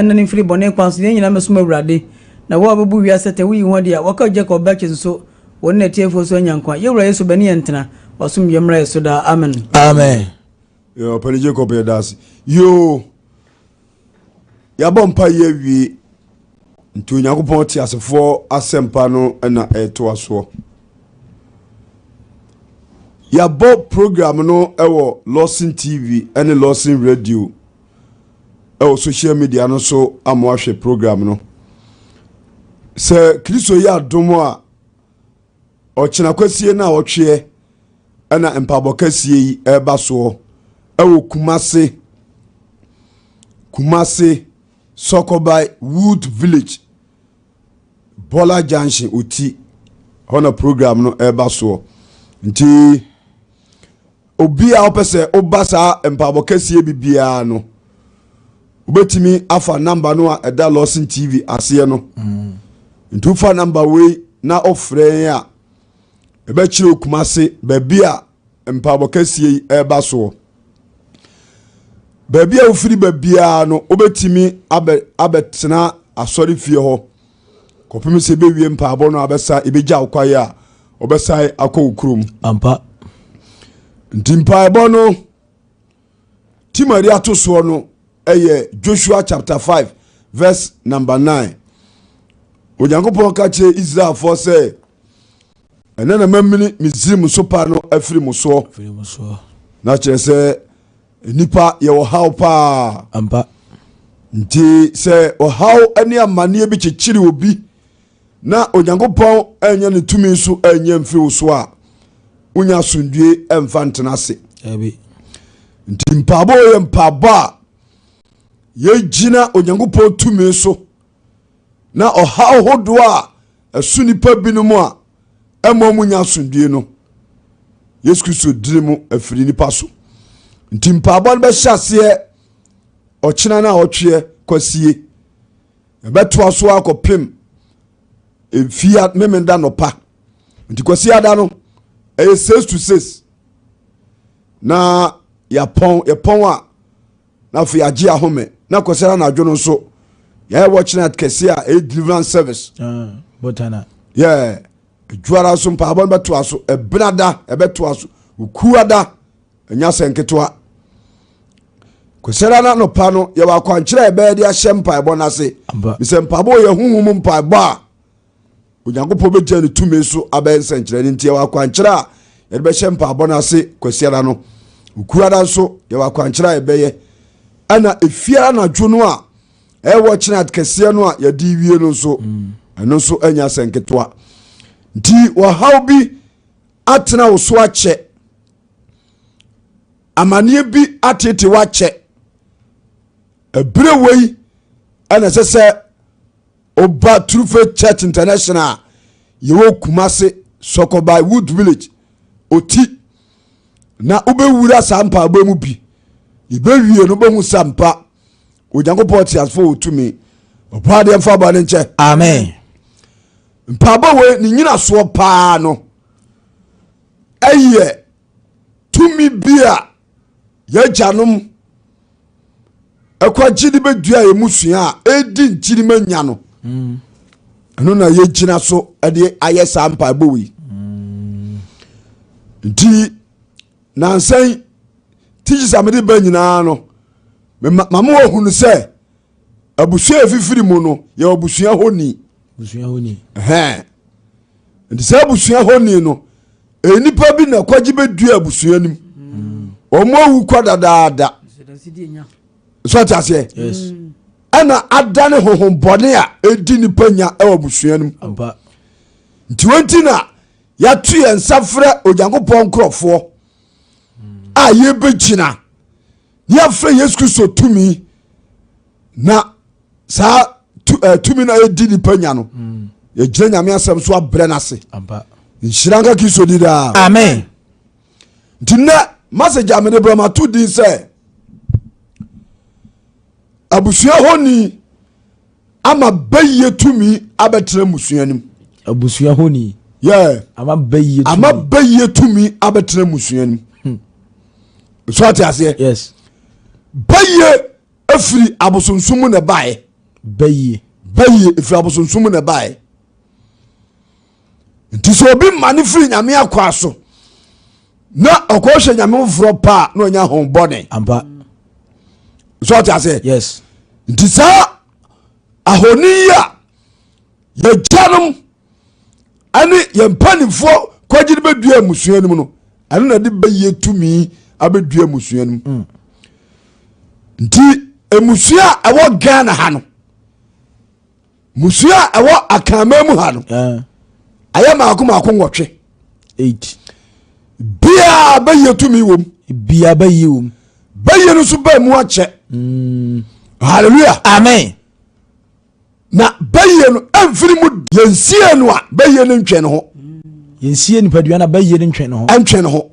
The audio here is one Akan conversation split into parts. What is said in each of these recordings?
nyinaa nnane mfiri bɔne kwan so, na yɛn nyinaa mmɛsom Awurade. Na wo a wobɛbu wiase atɛn, woyi ho adi a, wɔka Jacob bɛkye nso, wɔne n'atiefoɔ nso anya nkwa. Yɛn Wura Yesu bɛne yɛn ntena. W'asomdwoeɛ mmra yɛn so daa. Amen. Amen. Ɔpɛni Jacob yɛda ase. Yoo, yɛabɔ mpa yi awie nti Onyankopɔn te asefoɔ asɛmpa no na ɛtoa soɔ. Yɛabɔ program no wɔ Lawson TV ne Lawson Radio ɛwɔ social media no so ama wahwɛ program no. Sɛ Kristo yɛ adom a ɔkyena kwasie no a ɔtweɛ ɛna mpaebɔ kɛseɛ yi ɛreba soɔ ɛwɔ Kumase Kumase Sɔkɔbae Wood Village Bɔla Junction Oti hɔ na program no ɛreba soɔ nti obi a wopɛ sɛ woba saa mpaebɔ kɛseɛ bi biara no wobɛtumi afa namba no a ɛda Lawson TV aseɛ no mm. nti wofa namba wei na wofrɛ yɛn a ɛbɛkyerɛ Kumase baabi a mpaebɔ kɛseɛ yi ɛreba soɔ baabi a wofiri baabiara no wobɛtumi abɛtena asɔre fie hɔ kɔpem sɛ ɛbɛwie mpaebɔ no abɛsa ɛbɛgya wo kwaeɛ a wɔbɛsan akɔ wo kurom ampa nti mpaebɔ no timari ato soɔ no ɛyɛ Joshua chapter 5 verse number 9 Onyankopɔn ka kyerɛ Israelfoɔ sɛ ɛnɛ na mamini Misrim sopa no afiri mo soɔ na kyerɛ sɛ nnipa yɛwɔ haw paa ampa nti sɛ ɔhaw ne amanneɛ bi kyekyere obi na Onyankopɔn anya ne tumi so anya mfiri wo so a wonya asomdwie mfa ntena ase nti mpaabɔ yɛ mpaabɔ a yɛgyina Onyankopɔn tumi so na ɔhaw hodoɔ a ɛso nipa binom a ɛma ɔmo nya asomdwie no Yesu Kristo diri mu afiri nipa so nti mpaabɔ no bɛhyɛ aseɛ ɔkyena no a ɔtweɛ kwasie ɛbɛtoa so akɔpem mfia memenda nɔpa nti kwasi ada no ɛyɛ 6 to 6 na yɛapɔn yɛpɔn a na afei yɛagye ahome na kwasi ada anadwo no nso yɛyɛ watch night kɛse a ɛyɛ deliverance service ah, botana yɛ adwuara so mpaabɔ no bɛtoa so ɛbenada ɛbɛtoa so okuada ɛnyɛ asɛ nketewa kwasiada no anɔpa no yɛwɔ akwankyerɛ a ɛbɛyɛ de ahyɛ mpaebɔ no ase mesɛ mpaebɔ yɛ honhom mu mpaebɔ a Onyankopɔn bɛgya ne tumi so abɛyɛ nsɛnkyerɛnne nti yɛwɔ akwankyerɛ a yɛde bɛhyɛ mpaebɔ no ase kwasiada no okuada nso yɛwɔ akwankyerɛ a yɛbɛyɛ ɛna efiara anadwo no a ɛwɔ kyena kɛseɛ no a yɛde wie no nso mm. ɛno nso anya asɛ nketewa nti wɔhaw bi atena wo so akyɛ Amaneɛ bi atete wakyɛ. Ɛberɛ wei ɛna ɛsɛ sɛ ɔba True Faith Church International a yɛwɔ Kumase Sɔkɔba Wood Village Oti na wobɛwura saa mpaebɔ mu bi. Yɛbɛwie no wobɛhu sɛ ampa Onyankopɔn teasefoɔ wɔ tumi. Ɔbɔ adeɛ mfa bɔne nkyɛ. Amen. Mpaebɔ wei ne nyinasoɔ paa no ɛyɛ tumi bi a yɛagyanom ɛkwagye de bɛdua yɛ musua a ɛdi nkyirima nya no mm. ɛno na yɛgyina so de ayɛ saa mpaebɔ wei mm. nti nansan teachers a mede ba nyinaa no mama wɔhunu sɛ abusua efifiri mu no yɛ abusua honi abusua honi ɛhɛn nti sɛ abusua honi no nnipa bi na kɔgye bɛdua abusua no mu wɔn awu kɔ dadaada so ɔte aseɛ ɛna adane honhom bɔne a ɛdi nipa nya ɛwɔ abusua no mu nti wɔn ti na yɛato yɛn nsa frɛ Onyankopɔn nkurɔfoɔ a yɛbɛgyina yɛafrɛ Yesu Kristo tumi na saa eh, tumi no a yɛdi nipa nya no mm. yɛgyina Nyame asɛm so abrɛ no ase. Nhyira nka Kristo di daa. Amen. Nti nnɛ message a mede brɛ mato din sɛ abusua hɔni ama bɛyie tumi abɛtena mmusua no mu. Abusua hɔni yɛ ama bɛyie tumi ama bɛyie tumi abɛtena mmusua no mu. Hmm. So ate aseɛ? Yes. Bɛyie efiri abosonsom mu na ɛbaeɛ. Bayie. Bayie ɛfiri abosonsom mu na ɛbaeɛ. Nti sɛ obi ma ne firi nyame akoa so na ɔkɔhwɛ nyame foforɔ paa na ɔnya ho bɔne. Ampa. So ɔte aseɛ? Yes. Nti saa ahoni yi a yɛgyanom ɛne yɛn mpanimfoɔ kɔgye no bɛdua mmusua no mu no ɛno na de bɛyɛ tumi abɛdua mmusua no mu Nti mmusua a ɛwɔ Ghana ha no mmusua a ɛwɔ Akanman mu ha no ayɛ maako maako 8. 8. Biaa bɛyɛ tumi wɔ mu. Biaa bɛyɛ wɔ mu. Bɛyɛ no nso baa mu akyɛ. Hallelujah. Amen. Na bɛyɛ no ɛmfiri mu yɛnsie no a bɛyɛ no ntwɛn ho. Yɛnsie nipadua no a bɛyɛ no ntwɛn ho. Ɛntwɛn ho.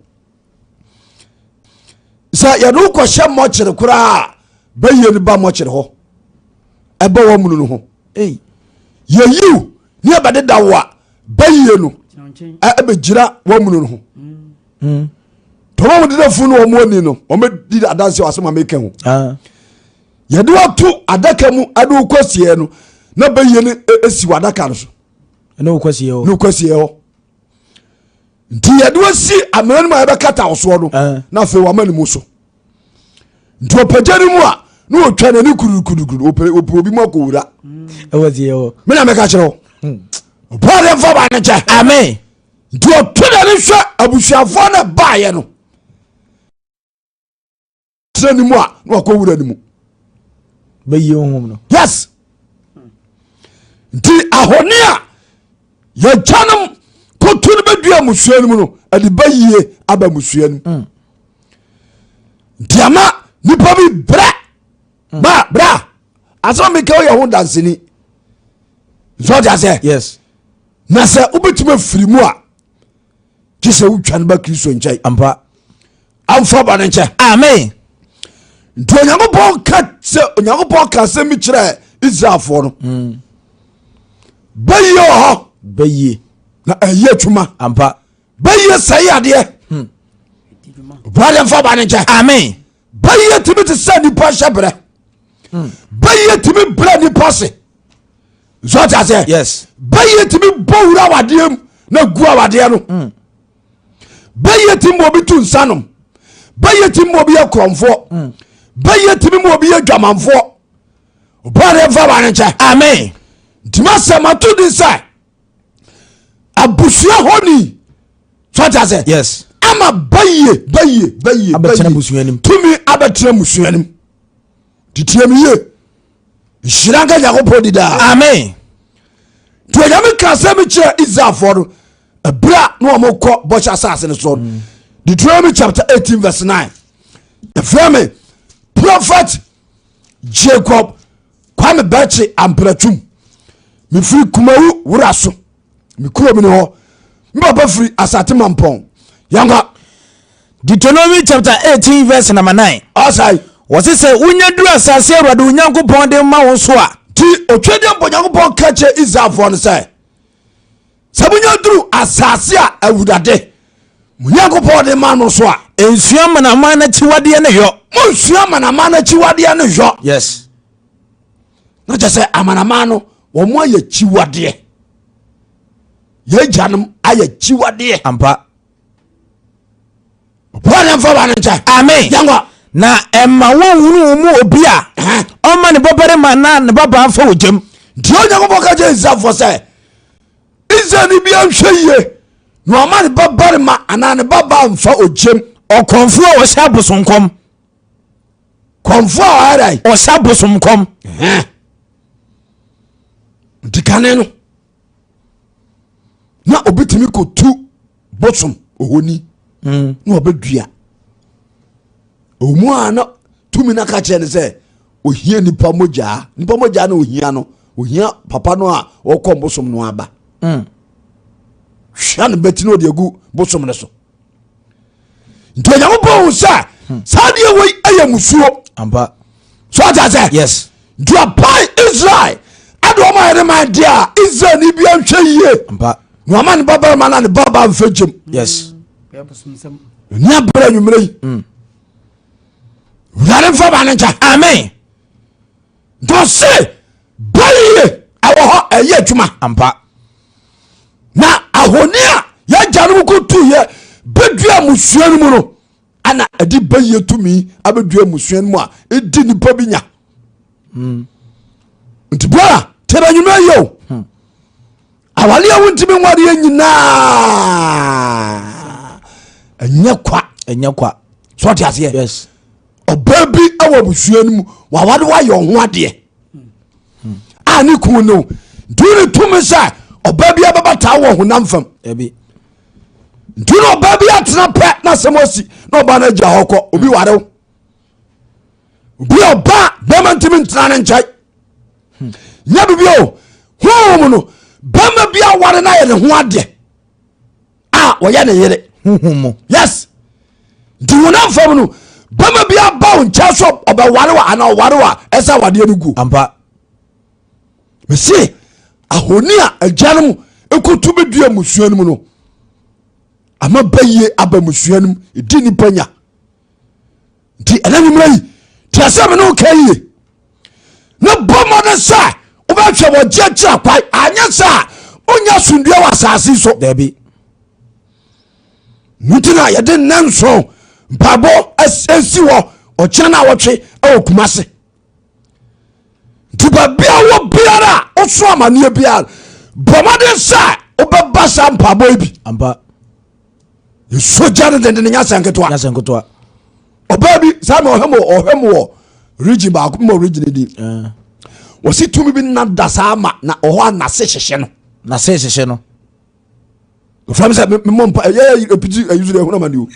Sɛ yɛde wo kɔhyɛ mmɔkyere koraa bɛyɛ no ba mmɔkyere hɔ ɛbɛ wɔ munu no ho. Yɛyiw ne yɛbɛdeda wo a bɛyɛ no ɛbɛgyina wɔ munu no ho. Tɔmɔ mo deda funu no wɔn ani no wɔn bɛdi adanse wɔ asɛm a meka ho. Yɛde wato adaka mu ɛde wo kɔ sie no na bɛyie no esi wɔ adaka no so. Ne wo kɔ sie hɔ. Ne wo kɔ sie hɔ. Nti yɛde wasi amena no mu a yɛbɛkata wo soɔ no na afei wama ne mu so. Nti ɔpagya no mu a na ɔtwa n'ani kudukudukudu ɔpɛ obi mu akɔwura. Ɛwɔ sie hɔ. Me na mɛka kyerɛ wo. Ɔbɔɔde mfa ba ne kyɛ. Amen. Nti ɔto n'ani hwɛ abusuafoɔ no baayɛ no. Tena ne mu a na wakɔ wura ne mu. Bɛyie honhom no. Yes. Nti ahoni a yɛgyanom koto no bɛdua mmusua no mu no ɛde bɛyie aba mmusua no mu. Nti ama nipa bi brɛ ba bra asɛm meka woyɛ ho danseni nso ɔte aseɛ. Yes. Na sɛ wobɛtumi afiri mu a gye sɛ wotwa no ba Kristo nkyɛn. Ampa. Amfa ba no nkyɛ. Amen. Nti Onyankopɔn ka sɛ Onyankopɔn ka asɛm bi kyerɛ Israelfoɔ no. Bɛyie wɔ hɔ. Bɛyie. Na ɛyɛ adwuma. Ampa. Bɛyie sɛe adeɛ. Brade mfa ba no nkyɛ. Amen. Bɛyie tumi te sɛ nipa hyɛ berɛ. Bɛyie tumi brɛ nipa se. So ɔte aseɛ? Yes. Bɛyie tumi bɔ wura awadeɛ mu na gu awadeɛ no. Bɛyɛ tumi ma obi tu nsa nom. Bɛyɛ tumi ma obi yɛ korɔmfoɔ. Bɛyɛ tumi ma obi yɛ dwamanfoɔ. Ɔbɔadeɛ mfa ba no nkyɛ. Amen. Nti masɛ mato din sɛ abusua hɔni so ɔte aseɛ? Yes. Ama bɛyie bɛyie bɛyie abɛtena bɛyie abusua nim. Tumi abɛtena musua nim. Titie me yie. Nhyira nka Nyankopɔn di daa. Amen. Nti Onyame ka asɛm bi kyerɛ Israelfoɔ no ɛberɛ a na wɔn kɔ bɔhyɛ asase no soɔ no. Deuteronomy chapter 18 verse 9. Ɛfrɛ me Prophet Jacob Kwame Bɛkye Ampratum. Mefiri Kumawu wura so. Me kurom ne hɔ. Me papa firi Asante Mampɔn. Yɛnkɔ. Deuteronomy chapter 18 verse number 9. Ɔsɛe. Wɔse sɛ wonya duru asase Awurade wo Nyankopɔn de ma wo so a. Nti otwedeɛ bɔ Nyankopɔn ka kyerɛ Israelfoɔ no sɛ, sɛ monya duru asase a Awurade mo Nyankopɔn de ma no so a. Nsua amanaman no akyiwadeɛ no yɔ. Monsua amanaman no akyiwadeɛ no yɔ. Yes. Na kyɛ sɛ amanaman no wɔn ayɛ akyiwadeɛ. Yɛn agyanom ayɛ akyiwadeɛ. Ampa. Bɔne mfa ba no nkyɛ. Amen. Yɛnkɔ. Na ɛma wɔnhunu wo mu obi a ɔma ne babarima anaa ne babaa mfa ogyam. Nti Onyankopɔn ka kyerɛ Israelfoɔ sɛ Israelni bi anhwɛ yie na ɔma ne babarima anaa ne babaa mfa ogyam. Ɔkɔmfoɔ a ɔhyɛ abosonkɔm. Kɔmfoɔ a ɔyɛ dɛn? Ɔhyɛ abosomkɔm. Nti kane no na obi tumi kɔtu bosom ohoni na ɔbɛdua ɔmu a na tumi no ka kyerɛ no sɛ ohia nipa mogyaa nipa mogyaa na ohia no ohia papa no a ɔkɔ bosom no aba hwɛ no bɛti na ɔde agu bosom no so nti Onyankopɔn hu sɛ saa deɛ wei ɛyɛ musuo. Ampa. So ɔta sɛ Yes. Nti ɔpae Israel ɛde ɔma yɛde man deɛ a Israel ni bia nhwɛ yie Ampa. na ɔma ne babarima na ne baba mfa gyem. Yes. Ɛni aberɛ anwummerɛ yi wurade mfa ba no nkyɛ. Amen. Nti ɔse ɛyɛ adwuma. Ampa. Na ahoni a yɛagyanom kɔtuyɛ bɛdua mmusua no mu no ana ɛde bɛyɛ tumi abɛdua mmusua no mu a ɛdi nipa bi nya. Nti brother tɛbɛ nwuma yi o. Awareɛ wontumi nwareɛ nyinaa ɛnyɛ kwa. Ɛnyɛ kwa. So ɔte aseɛ? Yes. Ɔbaa bi wɔ abusua no mu waware wayɛ ɔho adeɛ a ne kun no nti wone tumi sɛ ɔbaa bi abɛba taa wɔ honam fam. Dabi. Nti na ɔbaa bi atena pɛ na asɛm asi na ɔbaa no agya hɔ kɔ obi ware wo. Obi ɔbaa bɛma ntimi ntena ne nkyɛn nyɛ bibi o. Honhom no bɛma bi aware no ayɛ ne ho adeɛ a ɔyɛ ne yere. Honhom mu. Yes, nti honam fam no bɛma bi aba wo nkyɛn so ɔbɛware wa anaa ɔware wa ɛsɛ awadeɛ no gu. Ampa. Mese ahoni a agyanom ɛkɔtu bɛdua mmusua no mu no ama bayie aba mmusua no mu ɛdi nipa nya. Nti ɛna nwumera yi te asɛ me ne wo ka yie ne bɔ mmɔden sɛ wobɛhwɛ wɔgye akyira kwae, anyɛ sɛ a wonya asomdua wɔ asase so. Dabi. Nti na yɛde nnɛ nson mpaebɔ asi hɔ ɔkyena no a wɔtwe ɛwɔ kuma se. Nti baabia wɔ biara a woso amanneɛ biara, bɔ mmɔden sɛ wobɛba saa mpaebɔ yi bi. Ampa. Nsuo gya no dendene nyɛ asɛm ketewa. Nyɛ asɛm ketewa. Ɔbaa bi saa ma ɔhwɛ mu ɔhwɛ mu wɔ region baako mu region di. Wɔsi tumi bi nna da saa ma na ɔhɔ a nase hyehyɛ no. Nase hyehyɛ no. Ofura mi sɛ memmɔ mpa ɛyɛ epiti ɛyi so de ɛhun amani o.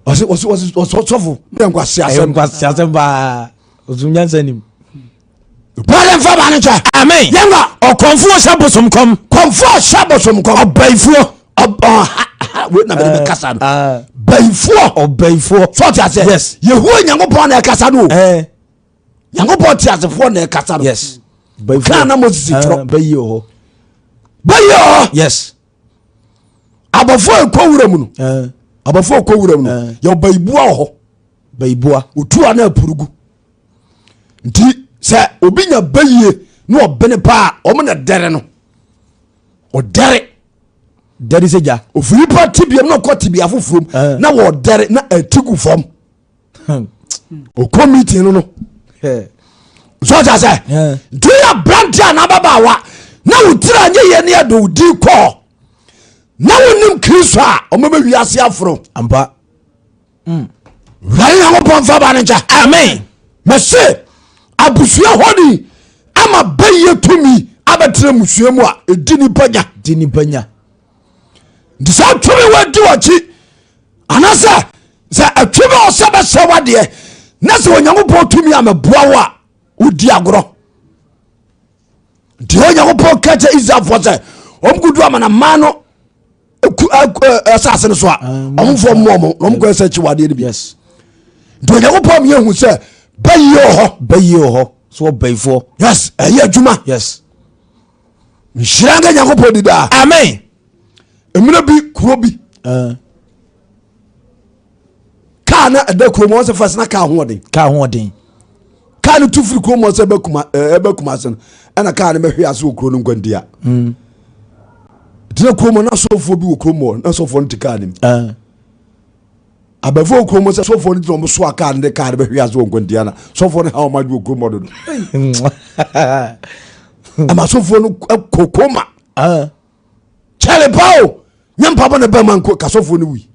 Ɔsi ɔsi ɔsi ɔsɔfo yɛ nkwasi Ɛyɛ asɛm. Nkwasi asɛm paa. Osum nyansa nim. Bɔɔlɛ nfa ba ne nkyɛn. Amen. Yɛn ka. Ɔkɔnfoɔ hyɛ bosom kɔm. Kɔnfoɔ hyɛ bosom kɔm. Ɔbɛnfoɔ. Ɔbɔn ha ha wei na mede bɛ kasa no. Bɛnfoɔ. Ɔbɛnfoɔ. Sɔɔti ase. Yes. Yehowa Nyankopɔn na ɛkasa no o. Ɛɛ. Nyankopɔn te asefoɔ na ɛkasa no. Yes. Kan na Moses twerɛ. Bɛyi wɔ hɔ. Bɛyi wɔ hɔ. Yes. Abɔfoɔ ɛkɔ wura mu no. Abɔfoɔ ɛkɔ wura mu no. Yɛ ɔbɛyiboa wɔ hɔ. Bɛyiboa. Otu a na apurugu. Nti sɛ obi nya bɛyie na ɔbene paa ɔmo na dɛre no. Ɔdɛre. Dɛre sɛ gya. Ofiri pa tibia mu na ɔkɔ tibia foforɔ mu na wɔdɛre na ɛti gu fam. Ɔkɔ meeting no so ɔta sɛ nti woyɛ aberante a n'ababaawa na wo tiri anyɛ yɛ ne ɛde wo din kɔɔ na wonim Kristo a ɔmɛbɛ wiase aforo. Ampa. Wurade Nyankopɔn mfa ba no nkyɛ. Amen. Mɛse abusua hɔni ama bɛyɛ tumi abɛtena musua mu a ɛdi nipa nya. Di nipa nya. Nti saa tumi wadi wɔkyi anaasɛ sɛ atwi bɛ ɔsɛ bɛsɛ wadeɛ na sɛ Onyankopɔn tumi a mɛboa wo a wodi agorɔ. Nti Onyankopɔn ka kyɛ Israelfoɔ sɛ ɔmkodu amanaman no asase no so a ɔmfoɔ mmoɔ mo na ɔmkɔyɛ sɛ akyiwadeɛ no bi. Yes. Nti Onyankopɔn meyɛhu sɛ bɛyie wɔ hɔ. Bɛyie wɔ hɔ. So ɔbɛyifoɔ. Yes, ɛyɛ adwuma. Yes. Nhyira nka Nyankopɔn di daa. Amen. Mmerɛ bi kuro bi kaa na ɛda kurom hɔ sɛ fas na kaa hoɔden. Kaa hoɔden. Kaa no tu firi kurom hɔ sɛ ɛbɛ kuma ase no ɛna kaa no bɛhwe ase wɔ kuro no nkwantia. Tena kurom hɔ na sɔfoɔ bi wɔ kurom hɔ na sɔfoɔ no te kaa no mu. Abɛfo okurom sɛ sɔfoɔ no gyina ɔmo soa kaa no de kaa no bɛhwe ase wɔ nkwantia na sɔfoɔ no ha ɔmo adwo okurom hɔ dodo. Ɛma sɔfoɔ no kɔ koma. Ah. Kyɛle pa o nyɛ mpaboa na bɛma nko ka sɔfoɔ no wui.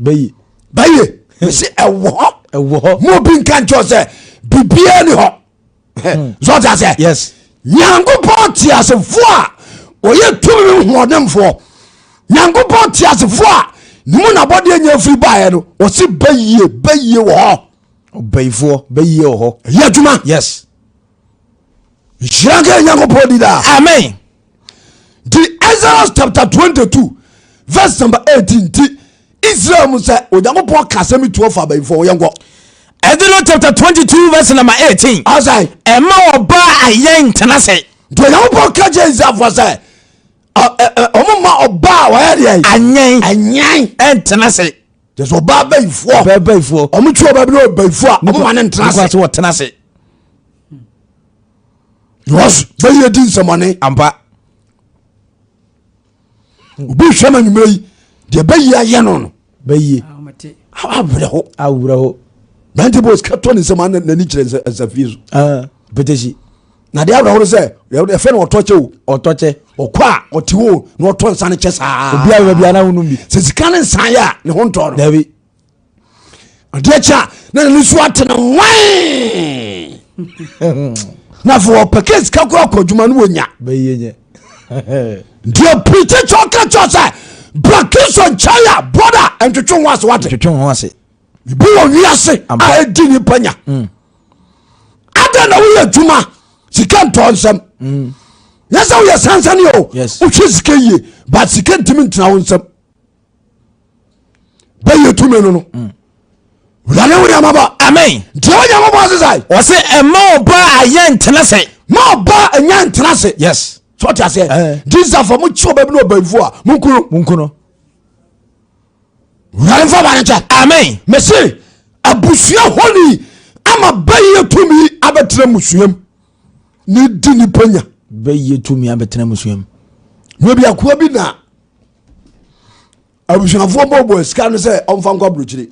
Bɛyi. Bɛyɛ mesi ɛwɔ hɔ. Ɛwɔ hɔ. Mo obi nka nkyɛw sɛ biribiara ni hɔ. So ɔte aseɛ? Yes. Nyankopɔn teasefoɔ a ɔyɛ tumi hoɔdenfoɔ Nyankopɔn teasefoɔ a ne mu nabɔdeɛ nya firi baeɛ no ɔse bɛyie bɛyie wɔ hɔ. Ɔbɛyifoɔ bɛyie wɔ hɔ. Ɛyɛ adwuma. Yes. Nhyira nka Nyankopɔn di daa. Amen. Nti Exodus chapter 22 verse number 18 nti Israel mu sɛ Onyankopɔn ka asɛm tuo fa abayifoɔ yɛnkɔ. Exodus chapter 22 verse number 18. Ɔsɛ. Ɛma ɔbaa ayɛn ntena se. Nti Onyankopɔn ka kyerɛ Israelfoɔ sɛ ɔmo ma ɔbaa ɔyɛ deɛ. Anyɛn. Anyɛn. Ɛntena se. Kyerɛ sɛ ɔbaa bayifoɔ. Ɔbaa bayifoɔ. Ɔmo twe ɔbaa bi na ɔbayifoɔ a ɔmo ma ne ntena se. Ɔmo ntena se. Because bɛyɛ di nsɛmɔne. Ampa. Obi hwɛ ma nwummerɛ yi deɛ bɛyie ayɛ no no. Bɛyie. Awerɛho. Awerɛho. Nante bɔ sika tɔ ne nsɛm ana n'ani kyerɛ nsafie so. Ah, petesi. Na deɛ awerɛho no sɛ yɛfɛ no ɔtɔ kyɛ o. Ɔtɔ kyɛ. Ɔkɔ a ɔte hɔ na ɔtɔ nsa no kyɛ saa. Obi a baabi ana wonum bi. Sɛ sika no nsan yɛ a ne ho ntɔ no. Dabi. Adeɛ kyɛ a na n'ani so ate no wan. Na afei ɔpɛ kɛ sika kɔ akɔ adwuma no wɔnya. Bɛyie nyɛ. Nti apirikyi kyɛ ɔka kyɛ sɛ bra Kristo nkyɛn a brɔda ntwetwe ho ase wate. Twetwe ho ase. Bi wɔ wiase a ɛdi nipa nya. Mm. Adɛn na woyɛ adwuma sika ntɔ nsɛm. Mm. Nyɛ sɛ woyɛ sansane o. Wohwɛ sika yie but sika ntumi ntena wo nsɛm. Bɛyɛ tumi no no. Mm. Wurade wo yɛ mabɔ. Amen. Nti ɛwɔ Nyankopɔn se sɛ. Wɔse ɛma ɔba ayɛ ntena se. Ma ɔba ɛnya ntena se. Yes. So ɔte aseɛ. Eh. Jesus fɔ mo kyi ɔba bi ne ɔbɛnfo a mo nkunu. Mo nkunu. Wurade nfa ba ne nkyɛn. Amen. Mese abusua hɔni ama bɛyɛ tumi abɛtena musuam ne di nipa nya. Bɛyɛ tumi abɛtena musuam. Nea bi akoa bi na abusuafoɔ bɔbɔ sika no sɛ ɔmfa nkɔ aburokyire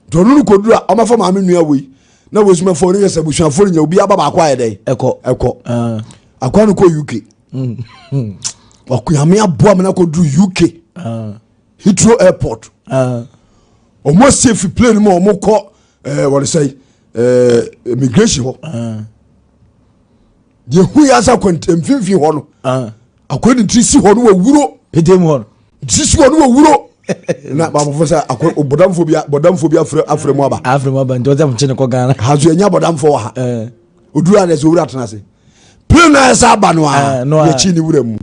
nti ɔno no kɔduru a ɔmɛfa maame nua wei na wei so mɛfa ɔno yɛ sɛ abusuafoɔ no nya obi aba baako ayɛ dɛn ɛkɔ ɛkɔ akoa no kɔ uk ɔkonyame aboa me no akɔduru uk Heathrow airport ɔmo asie fi plane mu a ɔmo kɔ ɛɛ wɔde sɛ ɛɛ immigration hɔ deɛ hu yɛ asa akɔ mfimfini hɔ no akɔ ne tiri si hɔ no wɔ wuro pete mu hɔ no tiri si hɔ no wɔ wuro na baabɔfo sɛ akɔ bɔdamfo bi bɔdamfo bi afrɛ afrɛ mu aba afrɛ mu aba nti ɔsɛ mo kye ne kɔ Ghana haso yɛ nya bɔdamfo wɔ ha oduru a na ɛsɛ owura tena ase plane na ɛsɛ aba no a yɛkyi ne wura mu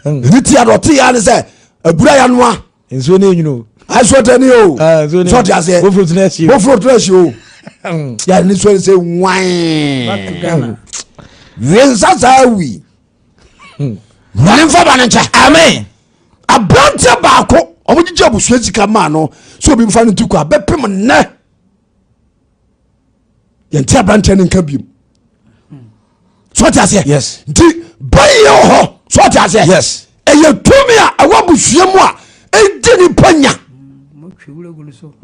ne ti a ɔte ya ne sɛ abura ya noa nsuo ne enwunu aso tɛ ne o sɛ ɔte aseɛ bofuro tena ahyi bofuro tena ahyi o yɛ ne nsuo ne sɛ wan wie nsa saa wi wurade nfa ba ne nkyɛ amen aberanteɛ baako ɔmo gyegye abusua sika maa no sɛ obi nfa no ti kɔ abɛpem nnɛ yɛnte aberanteɛ no nka biom so ɔte aseɛ yes nti bɛyɛ wɔ hɔ so ɔte aseɛ yes ɛyɛ tumi a ɛwɔ abusua mu a ɛdi nipa nya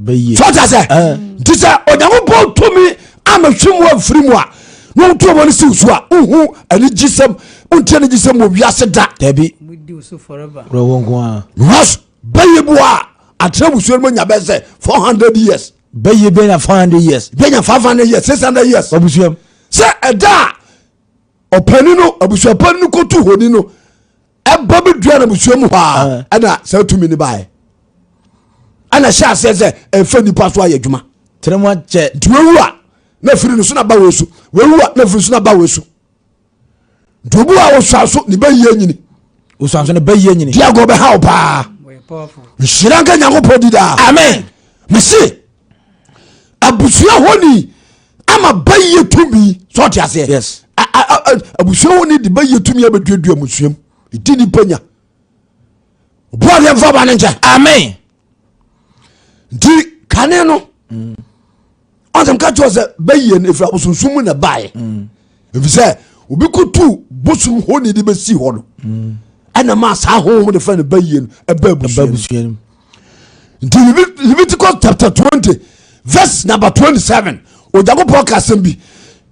bɛyɛ so ɔte aseɛ eh. nti sɛ onyankopɔn tumi amahwe mu amfiri mu a na wotu ɔmɔ no siw so a wohu anigyesɛm wonte anigyesɛm wɔ wiase da dabi wurɛwɔ nko a because bɛyɛ bu a atena abusua no mu anya bɛyɛ sɛ 400 years Bɛyɛ bɛnya 400 years. Bɛnya 500 years 600 years. Abusua mu. Sɛ ɛda a ɔpani no abusuapani no kɔtu honi no ɛba bi dua no abusua mu hɔ a ɛna saa tumi no baeɛ ɛna hyɛ aseɛ sɛ ɛmfa nipa so ayɛ adwuma. Tena mu akyɛ. Nti wawu a na firi no so na ba wei so wawu a na firi so na ba wei so nti obi a wosua so ne bɛyie nyini wosua so ne bɛyie nyini diago bɛha wo paa nhyira nka nyankopɔn di daa amen mese abusua hɔni ama bɛyie tumi sɛ ɔte aseɛ yes abusua hɔni de bɛyie tumi abɛduadua musuam ɛdi nipa nya boadeɛ mfa ba no nkyɛ amen nti kane no ɔsɛm ka kyerɛ sɛ bɛyie no ɛfiri abosonsom mu na baeɛ ɛfiri sɛ obi kotu bosom hɔ ne de bɛsi hɔ no ɛna ma saa honhom de fɛ no bɛyie no ɛba abusua no no. Nti Leviticus chapter 20 verse number 27, Onyankopɔn ka asɛm bi.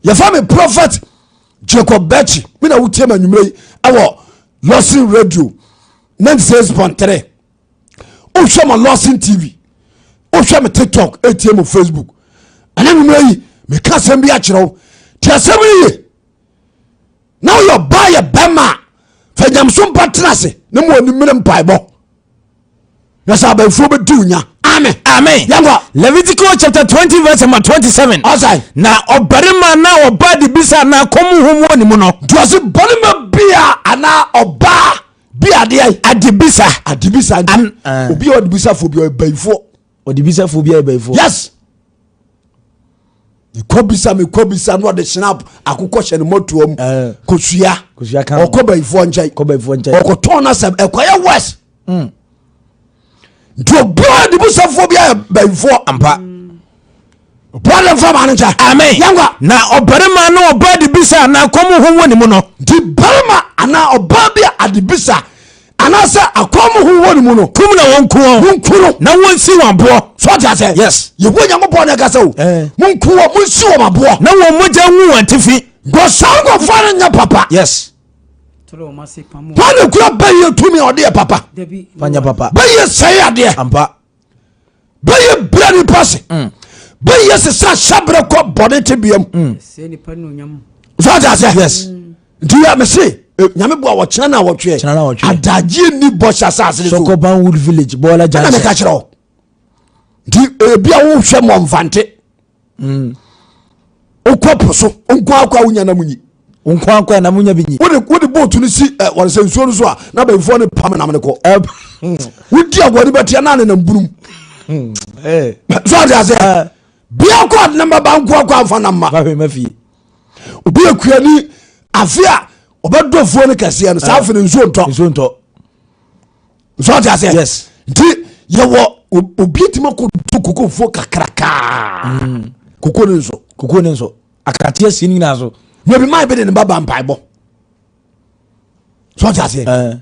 Yɛfa me Prophet Jacob Bɛkyi, me na wotie ma anwummerɛ yi ɛwɔ Lawson Radio 96.3, wohwɛ ma Lawson TV, wohwɛ me TikTok, ɛtie mo Facebook. Ɛna anwummerɛ yi meka asɛm bi akyerɛ wo, nti asɛm no ye na woyɛ ɔbaa yɛ bɛma a, fa nyamso mpa tena ase na mu ani mmere mpaebɔ na sɛ abayifoɔ bɛdi wo nya. Amen. Amen. Yɛnkɔ. Leviticus chapter 20 verse number 27. Ɔsae. Na ɔbarima na ɔbaa de bisa na akɔm honhom wɔ ne mu no. Nti ɔse barima bia anaa ɔbaa bi adeɛ. Adebisa. Adebisa nti obi a ɔdebisafoɔ bi ɔyɛ bayifoɔ. Ɔdebisafoɔ bi ayɛ bayifoɔ. Yes. Mekɔ bisa, mekɔ bisa na ɔde snap akokɔ hyɛ ne mɔtoa mu. Kosua. Kosua ka ho. Ɔkɔ bayifoɔ nkyɛn. Kɔ bayifoɔ nkyɛn. Ɔkɔtɔn n'asɛm ɛkɔyɛ west. Nti obiara debisafoɔ bi ayɛ bayifoɔ. Ampa. Obiara de nfa maa no nkyɛn. Amen. Yɛnkɔ. Na ɔbarima na ɔbaa de bisa na akɔm honhom wɔ ne mu no. Nti barima anaa ɔbaa bi a adebisa anaasɛ akɔm ho wɔ ne mu no. Kum na wɔnku wɔn. Monku no. Na wɔnsi wɔn aboɔ. So ɔte asɛ? Yes. Yehowa Nyankopɔn na ɛkasa o. Monku wɔn, monsi wɔn aboɔ. Na wɔn mogya ngu wɔn atifi. Nkɔ saa nkurɔfoɔ no nyɛ papa. Yes. Hwan na kura bɛyɛ tumi a ɔde yɛ papa? Fanya papa. Bɛyɛ sɛe adeɛ. Ampa. Bɛyɛ brɛ nipa se. Bɛyɛ sesa hyɛbrɛ kɔ bɔne tebea mu. So ɔte asɛ? Yes. Nti yɛ mese Nyame boa wɔkyena na wɔtweɛ. Kyena na wɔtweɛ. Adagyeɛ ni bɔhyɛ asase no so. Sɔkɔban Wood Village, Bɔɔla Ɛna Junction. meka kyerɛ wo. Nti ebi a wohwɛ mɔmfante. Wokɔ po so nko akɔ a wonya nam nyi. Nko akɔ a nam nya bi nyi. Wode boat no si wɔde sɛ nsuo no so a na bɛnfoɔ no pam nam no kɔ. Wodi agorɔ no bɛteɛ na nenam bunum. So ɔde aseɛ bia kɔ ade nam bɛba nko akɔ amfa nam ma. Obi akuani afe a ɔbɛdɔ fuo no kɛseɛ no saa afe no nsuo ntɔ. Nsuo ntɔ. So ɔte aseɛ. Yes. Nti yɛwɔ obi tumi akɔto kokofuo kakrakaa. Koko no nso. Koko no nso. Akateɛ sie no nyinaa so. Na obi maa bi de ne ba ba mpaebɔ. So ɔte aseɛ.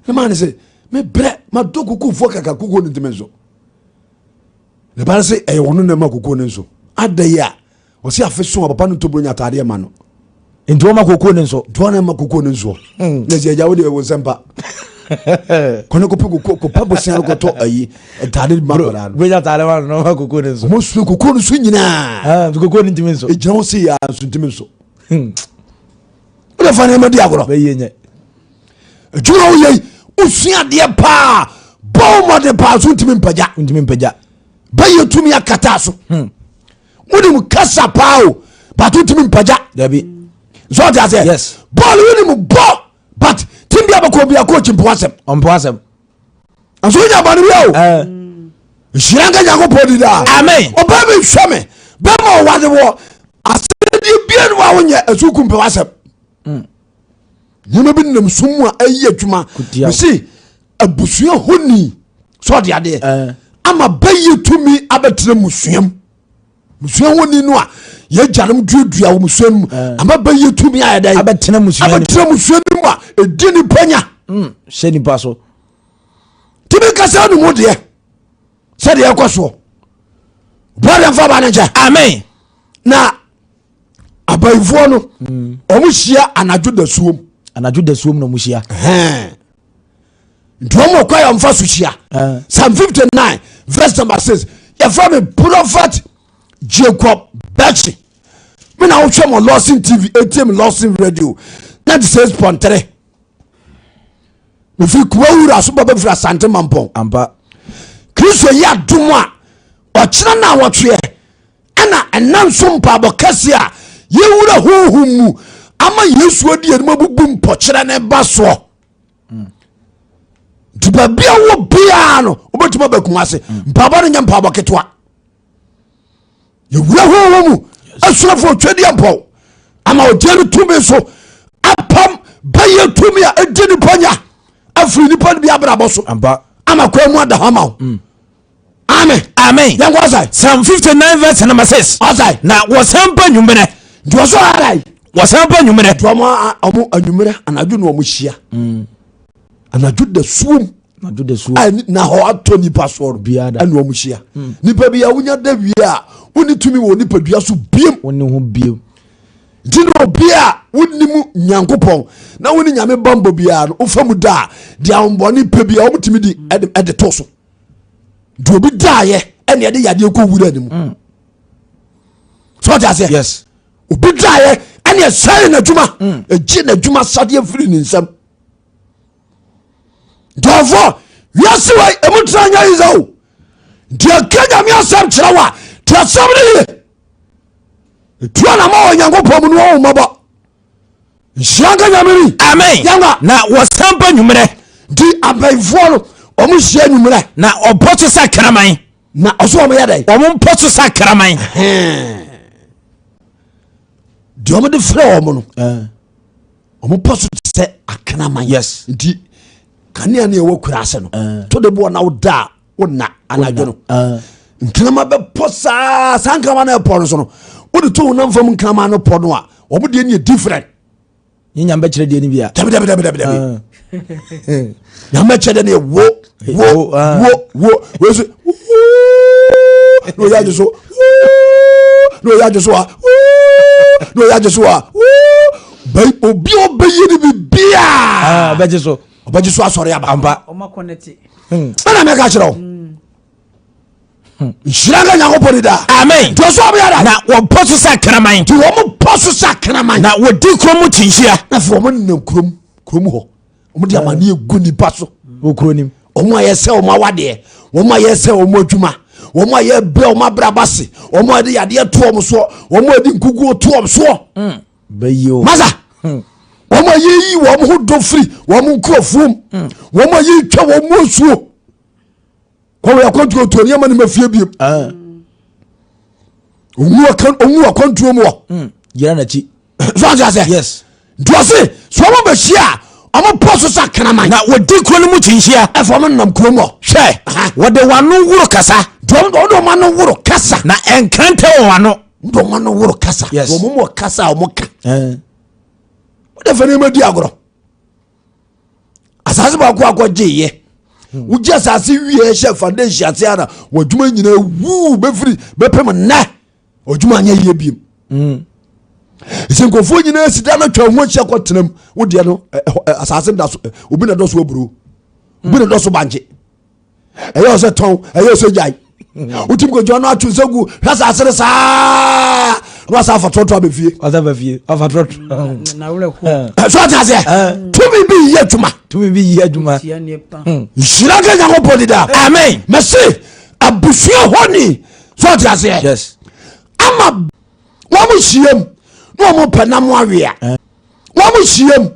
Ne maa ne sɛ mebrɛ madɔ kokofuo kaka koko no ntumi nso. Ne ba no sɛ ɛyɛ ɔno na ɛma koko no nso. Ada yi a ɔsi afe so a papa no ntɔ bronya ataadeɛ ma no. Nti wɔma koko ne nso. Nti wɔn ma koko ne nsoɔ. Na sɛ agya wo deɛ wo nsɛm pa. Kɔne kɔpɛ koko kɔpɛ bosia no kɔtɔ ayi ntaade ma akwadaa no. Bronya ataade ma no na ɔma koko ne nso. Wɔn sua koko no so nyinaa. Ah, nti koko ne ntumi nso. Egyina hɔ sɛ yaa nso ntumi nso. Wode fa nneɛma di agorɔ. Bɛyɛ nyɛ. Adwuma wo yɛ yi wosua adeɛ paa bɔ wo mmɔden paa so ntumi mpagya. Ntumi mpagya. Bɛyɛ tumi akata so. Wonim kasa paa o but wotumi mpagya. Dabi. So ɔte aseɛ. Yes. Bɔɔl wonim bɔ but tim bi abɛkɔ bi a coach mpo asɛm. Ɔmpo asɛm. Nso wonya bɔne bi o. Nhyira nka Nyankopɔn di daa. Amen. Ɔbaa bi hwɛ me bɛma ɔwade wɔ asɛdeɛ bia no a wonyɛ ɛso ku mpɛ w'asɛm. Nneɛma bi nenam sum mu a ɛyɛ adwuma. Mesi abusua honi sɛ ɔde adeɛ ama bɛyɛ tumi abɛtena musuam. Musua honi no a yɛgyanom duadua wɔ musua no mu ama bɛyɛ tumi ayɛ dɛ abɛtena musua no abɛtena musua no mu a ɛdi nipa nya. Hyɛ nipa so. Tumi kasa no mu deɛ sɛdeɛ ɛkɔ soɔ bɔde mfa ba no nkyɛ. Amen. Na abayifoɔ no ɔmo hyia anadwo dasuom. Anadwo dasuom na ɔmo hyia. Nti ɔmo kɔ yɛ ɔmfa so hyia. Psalm 59 verse number 6 yɛfrɛ me Prophet Jacob Bɛkye me na wohwɛ mo Lawson TV ɛtie Lawson Radio 96.3 mefiri kuma wura so ba bɛfiri Asante Mampɔn. Ampa. Kristo yi adom a ɔkyena no a wɔtweɛ ɛna ɛna nso mpaabɔ kɛse a yɛwura honhom mu ama Yesu adi anim abubu mpɔkyerɛ ne ba soɔ. Nti baabi a wɔ biara no wobɛtumi aba kuma ase. Mpaabɔ no nyɛ mpaabɔ ketewa. Yɛwura honhom mu asuafoɔ twɛdeɛ mpɔw ama ɔgye no tumi so apam bɛyɛ tumi a ɛdi nipa nya afiri nipa no bi abrabɔ so ama kwan mu ada hɔ ama wo. Amen. Amen. Yɛnkɔ ɔsae. Psalm 59 verse number 6. Ɔsae. Na wɔsan ba nwummerɛ. Nti wɔsɔ ara yi. Wɔsan ba nwummerɛ. Nti ɔmo anwummerɛ anadwo na ɔmo hyia. Anadwo da suom. Na hɔ atɔ nipa soɔ no ɛna wɔn hyia. Nipa bi a wonya da wie a wonni tumi wɔ nipadua so biem. Nti na obi a wonnim Nyankopɔn na wone Nyame bambɔ biara no wofa mu da a deɛ ahombɔne pɛ bi a wɔtumi di ɛde to so. Nti obi daeɛ ɛne ɛde yadeɛ kɔ wura ne mu. So ɔte aseɛ? Yes. Obi daeɛ ɛne ɛsɛe n'adwuma, ɛgye n'adwuma sadeɛ firi ne nsam. Nkurɔfoɔ, wiase wei ɛmu tena nyɛ yi sɛ o. Nti ɛka Nyame asɛm kyerɛ wo a, te asɛm no yie. Ɛtua na ma wɔ Nyankopɔn mu no wɔwo mmɔbɔ. Nhyira nka Nyame ni. Amen. Yɛnwa. Na wɔsan ba nwummerɛ. Nti abayifoɔ no ɔmo hyia nwummerɛ. Na ɔbɔ so sɛ kraman. Na ɔso ɔmo yɛ dɛn? Ɔmo mpɔ so sɛ kraman. Deɛ ɔmo de frɛ ɔmo no, ɔmo pɔ so te sɛ akraman. Yes. Nti kanea ne ɛwɔ kura ase no, to de boɔ na woda a wonna anadwo no, nkrama bɛpɔ saa. Saa nkrama no ɛpɔ no so no, wode to honam fam nkrama no pɔ no a, ɔmo deɛ ne yɛ different. Ne nyame bɛkyerɛ deɛ no bi a. Dabi, dabi, dabi, dabi, dabi. Nyame bɛkyerɛ deɛ no yɛ wo wo wo wo wei so na oyɛ agye so na oyɛ agye so a na oyɛ agye so a bɛyi obi a ɔbɛyɛ no bibiaa ɔbɛgye so, ɔbɛgye so asɔre aba. Ampa. Ɛna mɛka kyerɛ wo, nhyira nka Nyankopɔn ni daa. Amen. Nti ɔsɛ ɔmo yɛ dɛ. Na wɔbɔ so sɛ kraman. Nti wɔn bɔ so sɛ kraman. Na wɔdi kurom mu kyinhyia. Na afei wɔn nenam kurom kurom hɔ, wɔn de amaneɛ gu nipa so. Wɔ kuro nim. Wɔn a yɛsɛ wɔn awadeɛ, wɔn a yɛsɛ wɔn adwuma, wɔn a yɛbrɛ wɔn abraba se, wɔn a yɛde yadeɛ to wɔn soɔ, wɔn a yɛde nkukuo to wɔn soɔ. Bɛyi o. Masa, wɔn a yɛyi wɔn ho dɔ firi wɔn nkurɔfoɔ mu, wɔn a yɛtwa wɔn mu asuo kɔwé akwantuo tuo nneɛma no ma fie biem. Ɔnwu akwantuo mu wɔ. Gyina n'akyi. So ɔte aseɛ? Yes. Nti ɔse sɛ ɔmo bɛhyia a, ɔmo pɔ so sɛ kraman. Na wɔdi kuro no mu kyinhyia. Ɛfɔ ɔmo nenam kurom hɔ. Hwɛ, wɔde wɔn ano woro kasa. Nti ɔmo de ɔmo ano woro kasa. Na nkrantɛ wɔ wɔn ano. Ɔmo de ɔmo ano woro kasa. Yes. Ɔmo mu kasa a ɔmo ka. Wode fɛ nneɛma di agorɔ. Asase baako akɔgyeeɛ, wogye asase wie hyɛ foundation ase ana w'adwuma nyinaa wuu bɛfiri bɛpem nnɛ ɔdwuma anyɛ yie biem. Sɛ nkurɔfoɔ nyinaa si da no atwa ho ahyia kɔtenam, wodeɛ no asase da so, obi na dɔ so aburo, obi na dɔ so bankye. Ɛyɛ ɔsɛ tɔn, ɛyɛ ɔsɛ gyae. Wotim kɔgya no ato nsa gu hwɛ asase no saa na wasa afa trɔtrɔ abɛfie. Wasa ba fie afa trɔtrɔ. So ɔte aseɛ? Tumi bi yɛ adwuma. Tumi bi yɛ adwuma. Nhyira nka Nyankopɔn di daa. Amen. Mɛse abusua hɔ ni, so ɔte aseɛ? Yes. Ama wɔn hyiam na wɔn pɛ nam awea, wɔn hyiam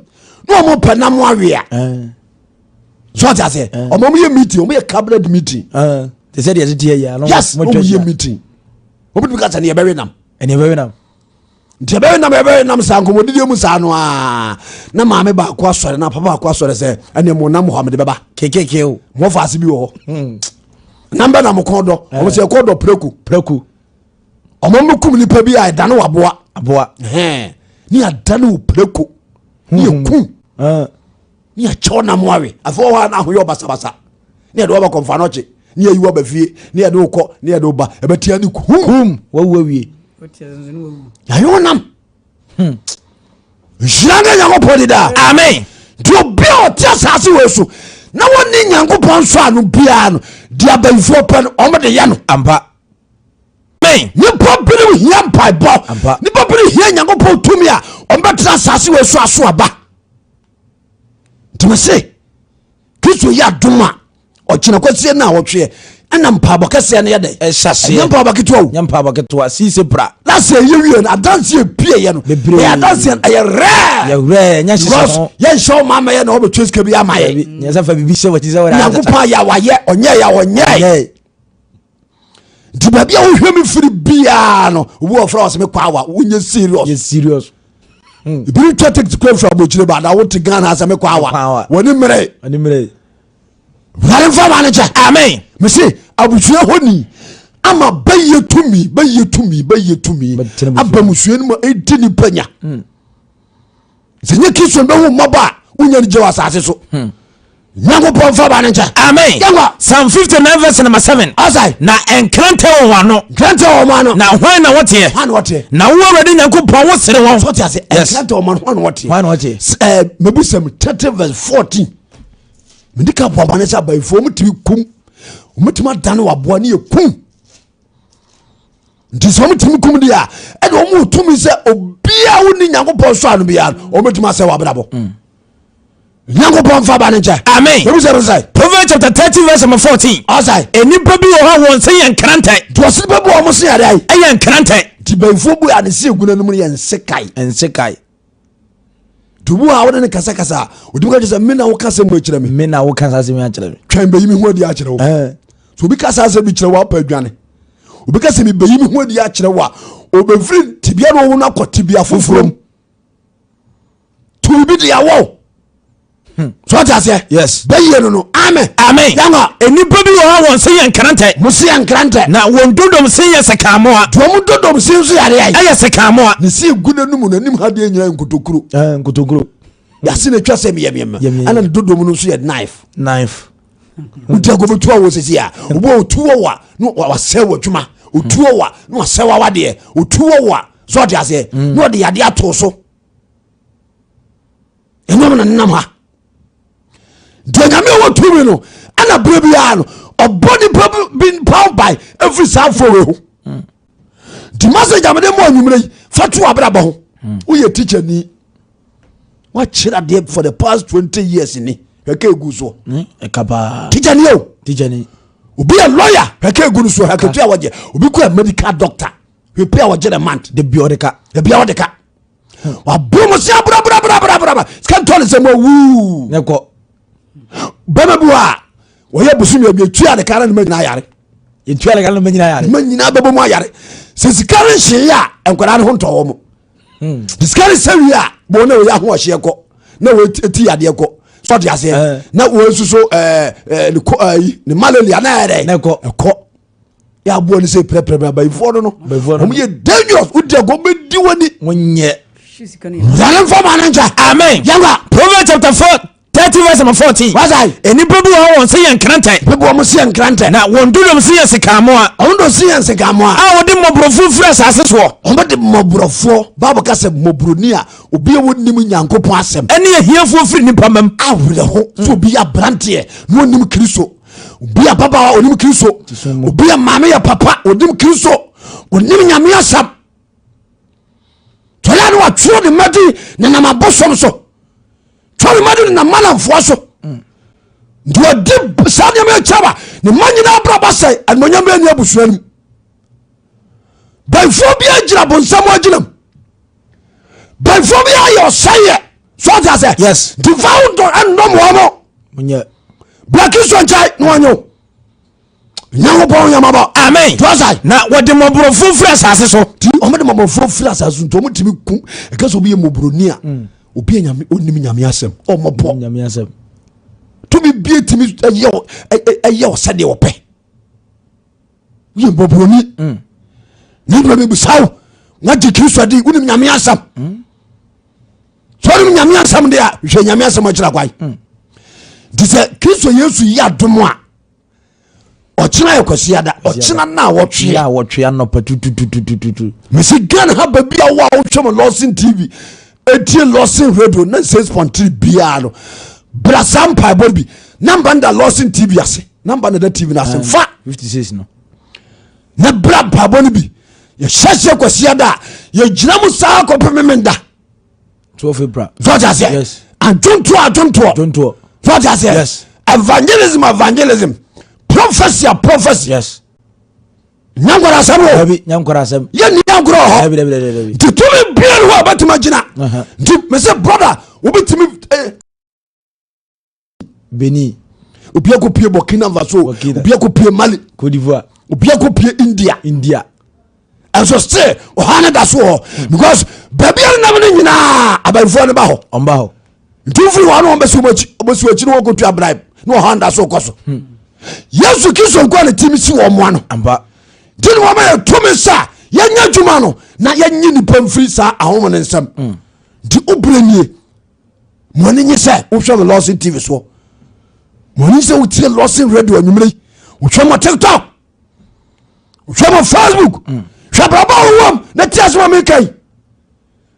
na wɔn pɛ nam awea, so ɔte aseɛ? Ɔmo yɛ meeting, ɔmo yɛ cabinet meeting. Te sɛ deɛ tete yɛ ano. Yes, ɔmo yɛ meeting, ɔmo tumi ka sɛ ne yɛbɛwe nam. Ɛne yɛbɛwe nam. Nti yɛbɛwe nam, yɛbɛwe nam saa nkɔmɔdidi mu saa no aa na maame baako asɔre na papa baako asɔre sɛ ɛne mo nam hɔ a mede bɛba. Kekeke o. Mo fa ase bi wɔ hɔ nam bɛ nam kɔn dɔ, ɔmo sɛ ɛkɔ dɔ preko. Preko. Ɔmo mo kum nipa bi a ɛdane wɔ aboa. Aboa. Hɛn ne yɛadane wɔ preko ne yɛkum ne yɛkyɛw nam awe. Afei wɔ hɔ a na ahoyɛ ɔbasabasa ne yɛde wɔba kɔmfa no kye ne yɛyi wɔba fie ne yɛde wokɔ ne yɛde woba ɛbɛtia ne kum. Kum wawu awie. Yɛayɛ wo nam. Nhyira nka Nyankopɔn di daa. Amen. Nti obi a ɔte asase wei so na wɔne Nyankopɔn nsɔ ano biara no, deɛ abayifoɔ pɛ no ɔmo de yɛ no. Ampa. Amen. Nipa binom hia mpaebɔ. Ampa. Nipa binom hia Nyankopɔn tumi a ɔmbɛtena asase wei so aso aba. Nti mese Kristo yɛ adom a, ɔkyena kwasie no a wɔtweɛ ɛna mpaabɔ kɛseɛ no yɛ dɛ. Ɛhyɛ aseɛ. Ɛnyɛ mpaabɔ ketewa o. Nyɛ mpaabɔ ketewa siise pra. Na sɛ ɛyɛ wie no, adanseɛ pieɛ no Bebree. Ɛyɛ adanseɛ, ɛyɛ rare. Yɛ rare, nyɛ hyehyɛ Because ho. yɛnhyɛ wo ma mɛyɛ na wɔbɛtwa sika bi ama yɛ. Dabi, nyɛ sɛ fa biribi hyɛ w'akyi sɛ wɔde Nyankopɔn ayɛ a wayɛ, ɔnyɛ yɛ a ɔnyɛ. Nyɛ. Nti baabi a wohwɛ me firi biaa no, obi wɔ frɛ wɔ sɛ mekɔ awa, wonyɛ serious. Yɛ serious. Ebi twa ticket kura firi abɔkyire ba na wote Ghana sɛ mekɔ awa. Mekɔ awa. Wɔne mmerɛ. Ɔne mmerɛ. Wurade mfa ma no kyɛ. Amen. Mese abusua hɔ ni ama bɛyɛ tumi, bɛyɛ tumi, bɛyɛ tumi Bɛtena busua aba musua no mu ɛdi nipa nya. Sɛ nyɛ Kristo bɛhu mmɔbɔ a, wonya no gye wɔ asase so. Nyankopɔn fa ba ne nkyɛn. Amen. Yɛnkɔ. Psalm 59 verse number 7. Ɔsai. Na nkrantɛ wɔ wɔn ano. Nkrantɛ wɔ wɔn ano. Na hwan na wɔteɛ? Hwan na wɔteɛ? Na wo Awurade Nyankopɔn wo sere wɔn. So te ase. Yes. Nkrantɛ wɔ wɔn ano hwan na wɔteɛ? Hwan na wɔteɛ? Ɛɛ Mebusɛm 30 verse 14. Mede ka bɔ amane sɛ abayifoɔ wɔn tumi kum. Wɔn tumi adane wɔ aboa ne yɛ kum. Nti sɛ wɔn tumi kum deɛ a ɛna wɔn wɔ tumi sɛ obiara wo ni Nyankopɔn sɔ ano biara wɔn bɛtumi asɛ wɔ abrabɔ. Nyankopɔn fa ba ne nkyɛn. Amen. Ebi sɛ sɛ. Proverbs chapter 30 verse number 14. Ɔsɛ. Nnipa bi wɔ hɔ a wɔn se yɛ nkrantɛ. Nti ɔsi nipa bi wɔ wɔn se yɛ adeɛ. Ɛyɛ nkrantɛ. Nti bɛnfuo bu a ne se egu n'anum no yɛ nsekae. Nsekae. Nti obi wɔ a wɔde ne kasakasa a odi ka kyerɛ sɛ me na wo kasa mu akyerɛ me. Me na wo kasa asɛm akyerɛ me. Twɛn bɛyi mi ho adi akyerɛ wo. So obi kasa asɛm bi kyerɛ wo apɛ adwane. Obi kasa mi bɛyi mi ho adi akyerɛ wo a obɛfiri tibia na wɔn akɔ tibia foforɔ mu. Tumi bi de awɔ wo. So ɔte aseɛ. Yes. Bɛyie no no. Amen. Amen. Yɛnkɔ. Nnipa bi wɔ hɔ a wɔn se yɛ nkrantɛ. Mo se yɛ nkrantɛ. Na wɔn dodom se yɛ sekammoa. Deɛ wɔn dodom se nso yɛ adeɛ. Ɛyɛ sekammoa. Ne se egu n'anum n'anim ha deɛ nyinaa nkotokuro. Ɛɛ nkotokuro. Yase na etwa sɛ mìɛmìɛmɛ. Ɛna ne dodom no nso yɛ knife. Knife. Wodi agorɔ bɛtu awɔ sisi a obi a otu wɔ wa na wasɛ wɔ adwuma otu wɔ wa na wasɛ wɔ awadeɛ otu wɔ wa so ɔde aseɛ na ɔde yadeɛ ato so. Ɛnyɛ na nenam ha nti onyame ɔwɔ tumi no ɛna berɛ biara no ɔbɔ nipa bi paw ban ɛfiri saa afɔwe ho nti message a mede ma anwummerɛ yi fa to abrabɔ ho woyɛ teacher ni wakyerɛ adeɛ for the past 20 years ni hwɛka ɛgu soɔ ɛka paa teacher ni o teacher ni obi yɛ lawyer hwɛka ɛgu no soɔ hwɛkatua wɔgye obi kɔ yɛ medical doctor hwɛpia wɔgye the month de bi ɔde ka de bia wɔde ka waboro mo se abrabrabrabrabra sika ntɔ ne sɛ mo awuu ne kɔ bɛma bi wɔ a wɔyɛ bosom yɛ yɛtua ne ka na ne ma nyinaa yare yɛtua ne ka na ne ma nyinaa yare ne ma nyinaa bɛbɔ mu ayare sɛ sika no nhyeeɛ a nkwadaa no ho ntɔ wɔ mo hmm. sika no sɛ wie a bɔn na wɔyɛ ahoɔhyeɛ kɔ na wɔti yadeɛ kɔ sɔde aseɛ eh. na wɔnsuso eh, eh, ne kɔ ayi ne malaria na ɛyɛ dɛ ɛkɔ yɛ aboa no sɛ pɛrɛpɛrɛ abayifoɔ no no wɔn yɛ dangerous wodi agorɔ bɛdi wani. wɔn nyɛ. yàrá nfa maa ne nkyɛn. Amen. Yàrá. Proverbs chapter 4 30 verse number 14. Wasa. Nnipa bi wɔ hɔ wɔn se yɛ nkrantɛ. Bi wɔn se yɛ nkrantɛ. Na wɔn dodom se yɛ sikamoa. Wɔn dodom se yɛ sikamoa. A wɔde mmɔborɔfoɔ firi asase soɔ. Wɔn de mmɔborɔfoɔ baabu ka sɛ mmɔborɔni a obi a wɔnim Nyankopɔn asɛm. Ɛne ahiafoɔ firi nnipa mam. Awerɛho sɛ obi yɛ aberanteɛ na ɔnim Kristo. Obi yɛ ababaawa ɔnim Kristo. Obi yɛ maame yɛ papa ɔnim Kristo. Ɔnim Nyame asɛm. Tɔyɛ no watwerɛ ne mmadi nenam abosom so. Twerɛ ne mmadi nenam manamfoɔ so. Nti ɔdi saa nneɛma akyɛ ba ne mma nyinaa brabɔ sɛ animonyam bɛni abusua no mu. Bɛnfoɔ biara gyina bonsam agyinam. Bɛnfoɔ biara yɛ ɔsɛeɛ. So ɔte asɛ? Yes. Nti fa wo dɔ ɛnnɔm wɔn mo. Bra Kristo nkyɛn na wɔnyɛ wo. Nyankopɔn yɛ mabɔ. Amen. Trɔsa. Na wɔde mmɔborɔfoɔ firi asase so. Nti wɔn de mmɔborɔfoɔ firi asase so nti wɔn tumi ku ɛka sɛ obi yɛ mmɔborɔni a mm. obi yɛ nyame onim nyame asɛm ɔmɔbɔ. Nyame asɛm. Tumi bie tumi ɛyɛ ɛyɛ ɔsɛdeɛ ɔpɛ. Woyɛ mmɔborɔni. Mm. Ne bɛ mi bisa wo wagye Kristo adi wonim nyame asɛm. Mm. Sɛ wonim nyame asɛm deɛ a hwɛ nyame asɛm akyerɛ kwan. Nti sɛ Kristo Yesu yi adom a ɔkyena yɛ kwasiada ɔkyena na wɔtwe a wɔtwe anɔpa tutututututu mesi Ghana ha baabi a wo a wohwɛ mo Lawson TV etie Lawson radio na 6.3 biara no bra saa mpaebɔ bi namba no da Lawson TV ase namba no da TV no ase fa 56 no na bra mpaebɔ no bi yɛhyɛ seɛ kwasiada a yɛgyina mu saa kɔpem memenda 12 April. So ɔte aseɛ? Yes. Adwontoɔ adwontoɔ. Adwontoɔ. So ɔte aseɛ? Yes. Evangelism evangelism. Prophecy a prophecy. Yes. Nyankwara asɛm o. Dabi nyankwara asɛm. Yɛ ni agorɔ hɔ. Dabi dabi dabi dabi. Nti tumi bia ni hɔ a bɛtumi agyina. Nti mese brother wobɛtumi. Eh, Benin. Obi akɔpie Burkina Faso. Obi akɔpie Mali. Cote d'Ivoire. Obi akɔpie India. India. Ɛnso still ɔha no da so hɔ hmm. because baabi a nenam no nyinaa abayifoɔ no ba hɔ. Ɔmba hɔ. Nti wofiri hɔ no wɔbɛsi wɔn akyi wɔbɛsi wɔn akyi na wɔkɔtua bribe na ɔha no da so kɔ so. Hmm. Yesu Kristo nkoa ne timi si wɔn mmoa no. Ampa. Nti na wɔma yɛ tumi sa yɛnyɛ adwuma no na yɛnyi nipa mfiri saa ahom no nsam. Hmm. Nti wobrɛ nie. Mo ani nye sɛ wohwɛ me Lawson TV soɔ. Wɔne sɛ wotie Lɔsen Radio anwummerɛ yi, wohwɛ mɔ TikTok, wohwɛ mɔ Facebook, hwɛ brabɔ wowam na tie asɛm a meka yi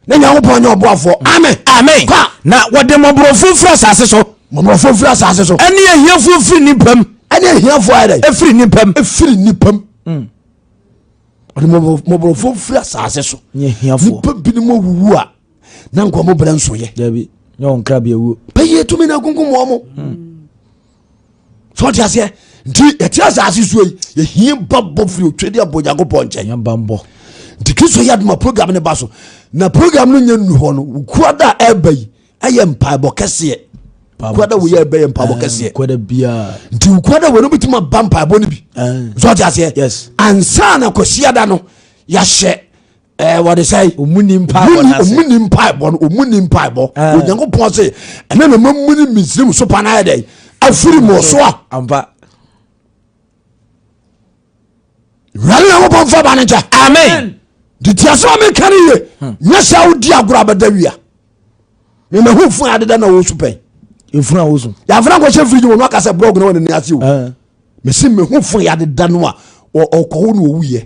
na Nyankopɔn nyɛ ɔboafoɔ. Amen. Amen. Kwa. Na wɔde mmɔborɔfoɔ firi asase so. Mmɔborɔfoɔ firi asase so. Ɛne ahiafoɔ firi nnipa mu. Ɛne ahiafoɔ ayɛ dɛ? Ɛfiri nnipa mu. Ɛfiri nnipa mu. Ɔde mmɔborɔfoɔ firi asase so. Ne ahiafoɔ. Nipa binom awuwu a na nka ɔmo brɛ nsoyɛ. Dabi, nyɛ wɔn nkrabea wuo. Bɛyɛ tumi na akunkum wɔn mo. Sɛ ɔte aseɛ nti yɛte asase so yi yɛhia babɔ firi otwadi abɔ Onyankopɔn nkyɛn. Yɛn bambɔ. Nti Kristo yɛ adoma program no ba so na program no nyɛ nnu hɔ no kuada a ɛba yi ɛyɛ mpaebɔ kɛseɛ. Kuada wei yɛ ɛbɛyɛ mpaebɔ kɛseɛ. Kuada biara. Nti kuada wei no bɛtumi aba mpaebɔ no bi. Sɛ ɔte aseɛ. Yes. Ansa na Kwasiada no yɛahyɛ ɛɛ wɔde sɛ. Ɔmu ni mpaebɔ no ase. Ɔmu ni mpaebɔ no, ɔmu ni mpaebɔ. Onyankopɔn se ɛna na mamu ni Misrim so pa no ayɛ dɛ afiri mo so a. Ampa. Wurade Nyankopɔn fa ba no nkyɛ. Amen. Nti ti asɛm a meka no ye. Nyɛ sɛ wodi agorɔ abɛda wia. Memahu fun adeda na wɔsu pɛn. Efunu a wosu. Yɛafra nkɔhyɛ firigye mu no aka sɛ blɔg na wɔne ne ase o. Mesi mehu fun yɛadeda no a ɔkɔwo no ɔwuyɛ.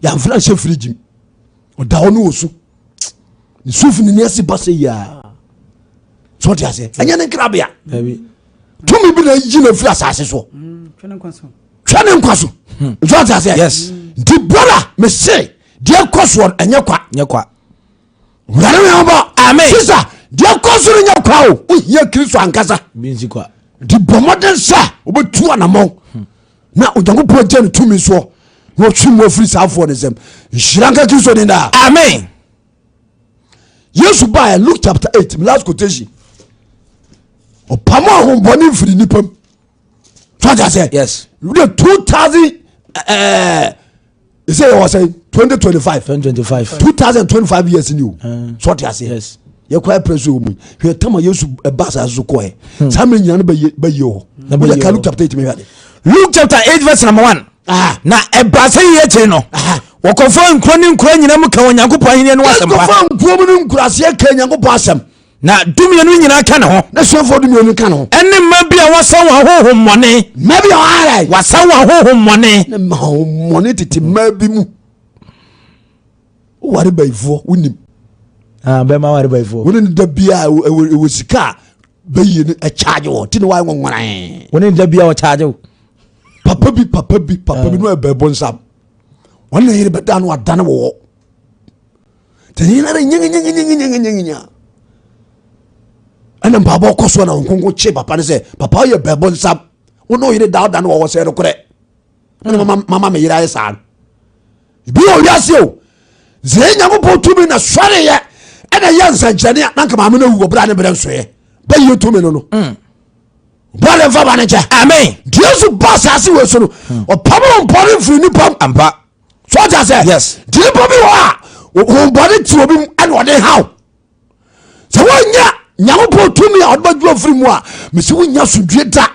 Yɛamfra nhyɛ firigye mu. Ɔda hɔ no ɔsu. Ne su fi ne ase ba sɛ yiaa. So ɔte aseɛ. Ɛnyɛ ne nkrabea. Tumi bi na yi na firi asase soɔ. Twɛ ne nkwa so. Twɛ ne nkwa so. Nso ɔte aseɛ. Yes. Nti brother mese deɛ kɔ soɔ ɛnyɛ kwa. Nyɛ kwa. Wurade ne bɔ. Amen. Sisa deɛ kɔ so no nyɛ kwa o. Wohia Kristo ankasa. Bi nsi kwa. Nti bɔ mmɔden sɛ wobɛtu anammɔn na Onyankopɔn agya no tumi soɔ na ɔtwe mu afiri saa afoɔ no nsɛm. Nhyira nka Kristo din daa. Amen. Yesu baɛ Luke chapter 8 last quotation. Ɔpamo ahombɔne mfiri nipa mu. Sɔgya sɛ. Yes. The 2000 ɛɛ ɛsɛ yɛwɔ sɛ 2025. 2025. 2025 years ni o. Sɔgya sɛ. Yes. Yɛkɔ ɛpɛ so wɔ mu hwɛ tama Yesu ɛba asase so kɔɛ. Saa mmerɛ nyina no bɛyɛ hɔ. Na bɛyɛ Wode ka hɔ. Luke chapter 8 mehwɛ ade. Luke chapter 8 verse number 1. Ah. Na ɛbaa sɛ yie akyiri no wɔkɔfa nkuro ne nkuro nyina mu ka Onyankopɔn ahenni no asɛmpa. Wɔkɔfa nkuro mu ne nkuraseɛ ka Onyankopɔn asɛm. Na dumienu nyinaa ka ne ho. Na suafoɔ dumienu ka ne ho. Ɛne mma bi a wɔasa wɔn ahohommɔne. Mma bi a wɔayɛ. Wɔasa wɔn ahohommɔne. Ne mma ahohommɔne tete mma bi mu. Woware bayifoɔ wonim. Ah, bɛma ware bayifoɔ. Wone ne da biara ɛwɔ sika a bɛyie no ɛkyaagye wɔ ti ne wayɛ nwɔnwɔran. Wone ne da biara ɔkyaagye wo. Papa bi papa bi papa bi no ɛbɛ bɔ nsam. Wɔn na yere bɛda no adane wɔwɔ. Tẹ̀yìn náà nyinyinyinyinyinyinya. Ɛna mpaabɔ kɔ soɔ na wɔn nkonko kye papa no sɛ papa yɛ bɛbɔ nsam. Wɔn na ɔyere daa ɔda no wɔwɔ sɛ ɛnokorɛ. Ɛna mama mama me yere ayɛ saa no. Ebi wɔ wiase o. Sɛ yɛ Nyankopɔn tumi na sɔreyɛ ɛna yɛ nsɛnkyerɛnne a na nka maame no awu wɔ berɛ a ne berɛ nsoeɛ. Bɛyɛ tumi no no. Bɔne mfa ba ne nkyɛ. Amen. Nti Yesu ba asase wɔ so no ɔpam mpɔre mfiri nipa mu. Ampa. So ɔte aseɛ? Yes. Nti nipa bi wɔ hɔ a honhommɔne te obi mu ɛna ɔde haw. Sɛ wonya Nyankopɔn tumi a ɔde bɛdwo afiri mu a mesi wonya asomdwie da.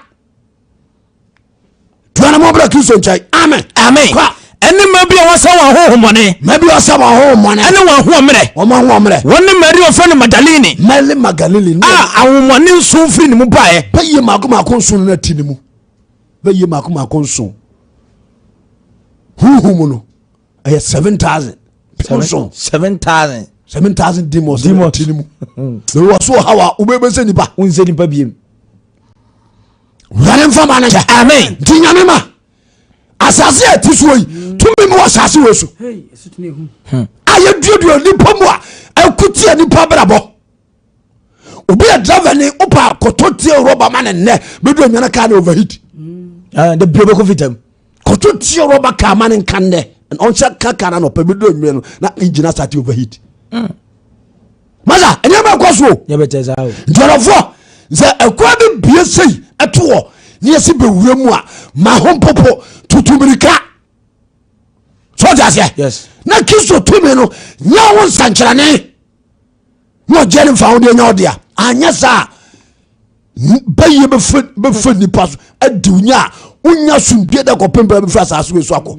Tuanamɔ bra Kristo nkyɛn. Amen. Amen. Kwa. Ɛne mma bi a wɔasa wɔn ahohommɔne. Mma bi a wɔasa wɔn ahohommɔne. Ɛne wɔn ahoɔmmerɛ. Wɔn ahoɔmmerɛ. Wɔn ne Mary a wɔfrɛ no Magdalene. Mary Magdalene. A ahonhommɔne nson firi ne mu baeɛ. Bɛyɛ mako mako nson no ati ne mu. Bɛyɛ mako mako nson. Huhu mu no ɛyɛ 7,000. Nson. 7,000. 7,000 demons. Demons ti ne mu. Na wɔ so ɔhaw a wobɛbɛsɛ nipa. Wonsɛ nipa biem. Wurade nfa ma no nkyɛ. Amen. Nti nyame ma asase a ɛte soɔ yi tumi mu wɔ asase wɔ so a yɛduadua nipa mu a ɛko tia nipa brabɔ. Obi yɛ driver ni wopa kɔtɔ tie rɔba ma ne nnɛ bɛdu anwana kaa ne overheat. Ah, da bia bɛkɔ fitam. Kɔtɔ tie rɔba kaa ma ne nka nnɛ ɔnhyɛ ka kaa na nɔpɛ bɛdu anwummerɛ no na engine asate overheat. Masa nneɛma ɛkɔ so o. Nti ɔdɔfoɔ sɛ ɛkwan bi bie sei ɛto hɔ ne yɛsi bɛwura mu a ma ho mpopo tutu mirika so ɔte aseɛ. Yes. Na Kristo tumi no nyɛ wo nsɛnkyerɛnne na ɔgye ne mfa wo deɛ nya wo dea anyɛ saa bɛyie bɛfɛ nipa so adi wo nya a wonya somdue da kɔpem bɛ bɛfiri asase wei so akɔ.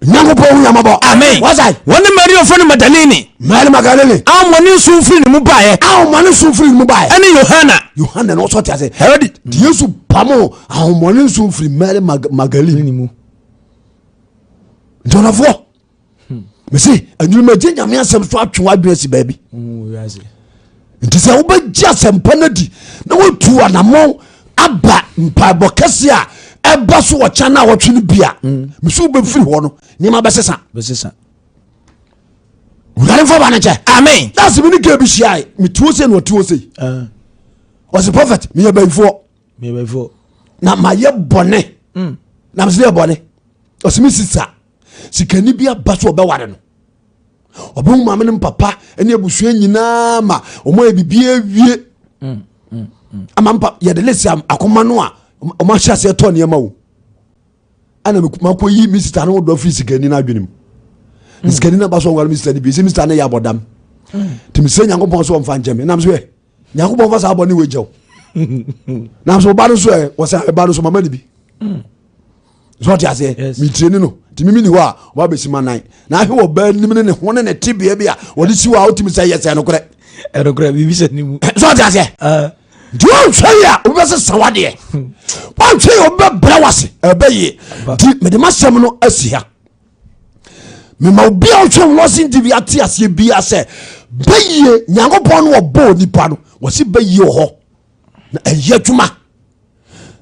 Nyankopɔn hu yamabɔ. Amen. Wasae. Wɔne Maria ɔfrɛ no Magdalene. Mary Magdalene. A wɔne nso firi ne mu baeɛ. A wɔne nso firi ne mu baeɛ. Ɛne Yohana. Yohana na ɔsɔ te ase. Herod. Nti Yesu pamo ahomɔne nso firi Mary Magdalene mu. Nti ɔdɔfoɔ mese anwumagye nyame asɛm so atwe w'adwene asi baabi. Nti sɛ wobɛgye asɛmpa no adi na wotu anammɔn aba mpaebɔ kɛse a ɛba so wɔ kyɛn a wɔtwe no bi a mese wobɛfiri hɔ no nneɛma bɛsesa. Wurade mfa ba no nkyɛ. Amen. That's me ne gay bi hyiae metuo sei na ɔtuo sei. Ah. Ɔse prophet meyɛ bayifoɔ na mayɛ bɔne na mese yɛ bɔne. Ɔse me sisa sikani bi aba so ɔbɛware no ɔbɛhu maame no papa ne abusua nyinaa ma ɔmo ayɛ biribi awie ama mpa yɛde lesi akoma no a ɔmo ahyɛ aseɛ tɔ nneɛma o ɛna makɔ yi mi sista no dɔ firi sikani no adwene mu mm. sikani no aba so ɔware mi sista no bi sɛ mi sista no yɛ abɔdam nti mesrɛ Nyankopɔn sɛ ɔmfa nkyɛ me nam so ɛ Nyankopɔn fa saa bɔne wei kyɛw nam so ɔba no so ɛ wɔsɛ ɛba no so mama no bi mm. so ɔte aseɛ metie ne no nti mimi ni hɔ a ɔba bɛsi ma nan na ahwɛ wɔ baa nim ne ne ho ne ne tebea bi a wɔde si hɔ a wotumi sɛ yɛ sɛ nokorɛ ɛnokorɛ biribi sɛ ne mu so ɔte aseɛ ah. nti wɔnhwɛ yi a obi bɛsesa wadeɛ wɔnhwɛ yi obi bɛbrɛ wase ɛbɛ yie nti mede masɛm no asi ha mema obi a ɔhwɛ Lɔsin TV ate aseɛ bia sɛ bɛyie Nyankopɔn no ɔbɔɔ nipa no wɔse bɛyie wɔ hɔ na ɛyɛ adwuma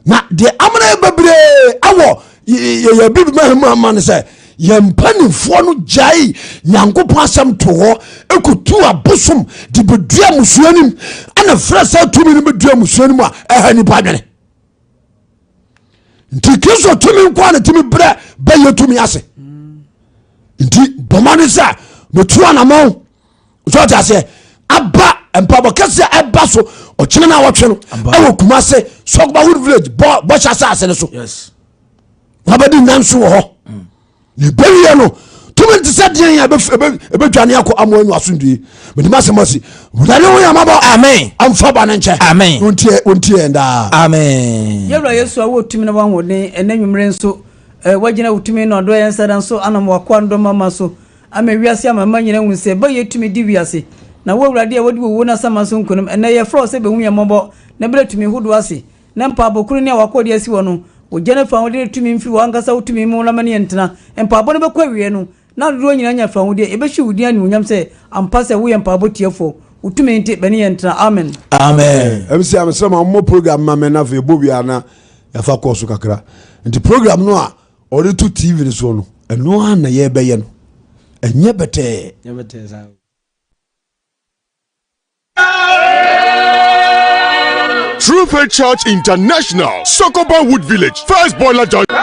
na deɛ amena yɛ bebree awɔ yɛyɛ bibi ma mu ama no sɛ yɛn mpanimfoɔ no gyae Nyankopɔn asɛm to hɔ ɛkɔtu abosom de bɛdua musua no mu ɛna frɛ sɛ tumi no bɛdua musua no mu a ɛha nipa adwene. Nti Kristo tumi nkoa na tumi brɛ bɛyɛ tumi ase. Nti bɔmmɔ no sɛ metu anamɔn so ɔte aseɛ aba mpabɔ kɛseɛ ɛba so ɔkyene no a wɔtwe no ɛwɔ kuma se Sɔgba Wood village bɔhyɛ asase no so wabɛdi nanso wɔ hɔ na ɛbɛwie no tumi nte sɛ deɛn a ɛbɛdwane akɔ amoa nu asomdue. Mede masɛm asi. Wurade ho yɛmabɔ. Amen. Amfa ba no nkyɛ. Amen. Ɔntie yɛn daa. Amen. Yɛwura Yesu a wowɔ tumi na woahoɔden ɛnɛ nwummere nso eh, woagyina wo tumi no adɔ yɛn nsa da nso anam w'akoa no dɔ mama so ama wiase amanaman nyinaa hu sɛ bayɛ tumi di wiase. Na wo Awurade a wadi owuo no asaman so nkonim ɛnɛ yɛfrɛ wo sɛ bɛhu yɛn mmɔbɔ na brɛ tumi hodoɔ ase na mpaabɔ koro ne a w'akoa de asi hɔ no ogya no fa wode tumi mfiri w'ankasa wo tumi mu na ma ne yɛn ntena. Mpaabɔ no bɛkɔ awieɛ no na dodoɔ nyinaa nya fawodeɛ. Yɛbɛhyɛ wo din animuonyam sɛ ampa sɛ woyɛ mpaabɔ tiefoɔ. Wo tumi nti bɛne yɛn ntena. Amen. Amen. Mc a mesrɛ ma mommɔ program ma me na afei ɛbɔ wie a na yɛafa kɔɔ so kakra. Nti program no a ɔde to TV no soɔ no ɛno a na yɛbɛyɛ no ɛnyɛ bɛtɛɛ. True Faith Church International, Sokoban Wood Village, First Boiler Junction.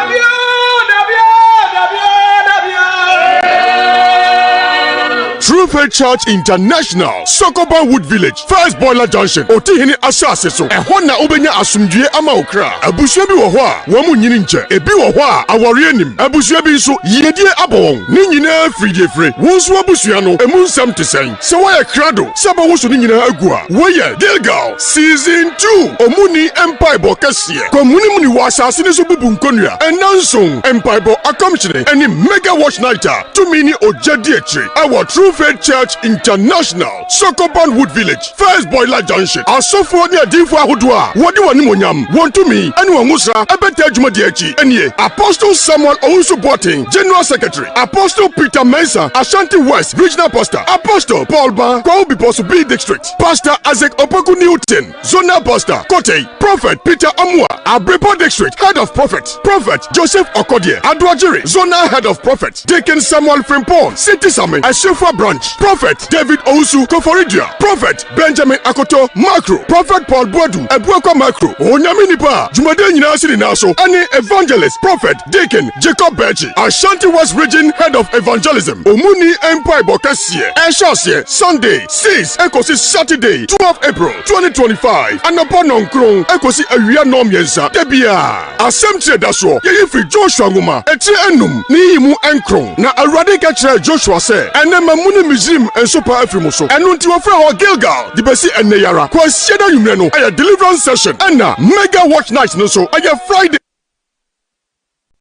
True Faith Church International, Sokoban Wood Village, First Boiler Junction, Otihene asase so. Ɛhɔ na wobɛnya asomdwie ama wo kra. Abusua bi wɔ hɔ a, wɔn mu nyini nkyɛ. Ebi wɔ hɔ a, awareɛ nim. Abusua bi nso, yiedie abɔ wɔn. Ne nyinaa firi deɛ fire. Wo nso abusua no, emu nsɛm te sɛn? Sɛ woayɛ krado sɛ bɛwoso ne nyinaa agu a, woyɛ Gilgal Season 2 Omuni Mpaebɔ Kɛseɛ. Kɔmunimuni wɔ asase no so bubu nkonnua nnanson, mpaebɔ akɔmhyene ne Mega Watch Night a tumi ne ogya di akyire ɛwɔ True Faith Church International, Sokoban Wood Village, First Boiler Junction. Asɔfoɔ ne adiyifoɔ ahodoɔ a wɔde wɔn animuonyam, wɔn tumi ne wɔn ngosra bɛtaa dwumadie akyi nie, Apostle Samuel Owusu Boateng, General Secretary, Apostle Peter Mensah, Ashanti West Regional Pastor, Apostle Paul Ba, Kwawu Bipɔso B District, Pastor Isaac Opoku Newton, Zonal Pastor, Kotei, Prophet Peter Amua, Abrepɔ District Head of Prophet, Prophet Joseph Okodie, Adoagyiri, Zonal Head of Prophet, Deacon Samuel Frimpong, City Same, Asuafua Branch, Prophet David Owusu, Koforidua, Prophet Benjamin Akoto, Macro, Prophet Paul Boadu, Abuakwa Macro, Onyame nipa a dwumadie nyinaa si ne nan so ɛne Evangelist Prophet Deacon Jacob Berchi, Ashanti West Region Head of Evangelism, Omuni Mpaebɔ Kɛseɛ, ɛhyɛ aseɛ Sunday 6 ɛkɔsi Saturday 12 April 2025 anɔpa nɔnkron ɛkɔsi awia nnɔnmiɛnsa da biara. Asɛm tire da soɔ, yɛyi firi Joshua nwoma etire enum ne yiyi mu nkron. Na Awurade ka kyerɛɛ Joshua sɛ, Ɛnnɛ mamuni Misraim nsopa afiri mo so. Ɛno nti wɔfrɛ hɔ Gilgal de bɛsi ɛnnɛ yi ara. Kwasiada anwummerɛ no yɛ Deliverance Session, ɛnna Mega Watch Night no nso yɛ Friday.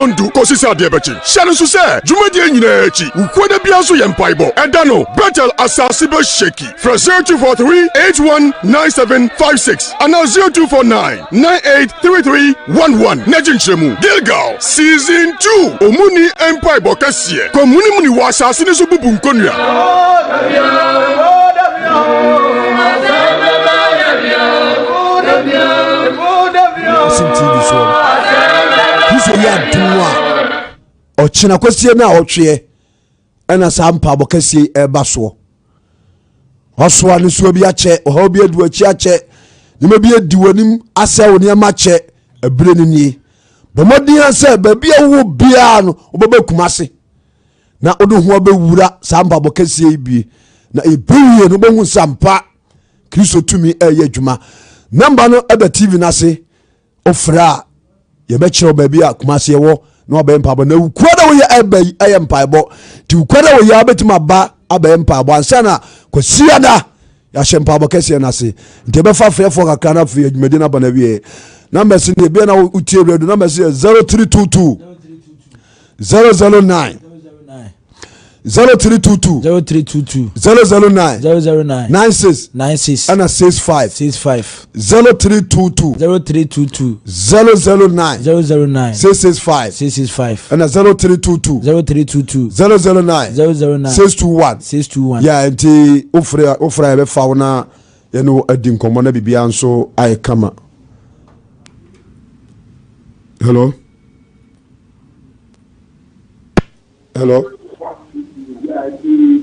Ndu kɔsi sɛ adeɛ bɛkye. Hyɛ no nso sɛ, dwumadie nyinaa akyi, Wukuada biara nso yɛ mpaebɔ. Ɛda no, Betel asase bɛhyɛki. Frɛ 0243 819756 anaa 0249 9833 11 na gye nkyerɛmu. Gilgal Season 2 Omunni Mpaebɔ Kɛseɛ. Kɔmunimuni wɔ asase no so bubu nkonnua. Asim TV soɔ no Kristo yɛ adom a ɔkyena kwasie no a ɔtweɛ ɛna saa mpaabɔ kɛseɛ ɛba soɔ wasoa ne soɔ bi akyɛ ɔhaw bi adu akyi akyɛ nneɛma bi adi w'anim asɛ wo nneɛma kyɛ ɛberɛ no nie bɔ mmɔden a sɛ baabi a wowɔ biara no wobɛbɛ kuma ase na wode ho abɛwura saa mpaabɔ kɛseɛ yi bie na ɛbɛwie no wobɛhu sɛ ampa Kristo tumi ɛyɛ adwuma. Namba no ɛda TV no ase. Ofrɛ a yɛbɛkyerɛ wo baabi a Kumase ɛwɔ na wabɛyɛ mpaebɔ. Na wukua dɛ woyɛ ɛba yi ɛyɛ mpaebɔ. Nti wukua dɛ woyɛ abɛtumi aba abɛyɛ mpaebɔ ansa na kwasiada yɛahyɛ mpaebɔ kɛseɛ no ase. Nti ɛbɛfa frɛfoɔ kakra no afei adwumadi no aba no awieɛ. Namba si no ebia na wotie radio namba si yɛ 0322 009 0322 0322 009 009 96 96 ɛna 65 65 0322 0322 009 009 665 665 ɛna 0322 0322 009 009 621 621 yɛ nti wofrɛ wofrɛ a yɛbɛfa wo na yɛne wo adi nkɔmmɔ na biribiara nso ayɛ kama hello Hello.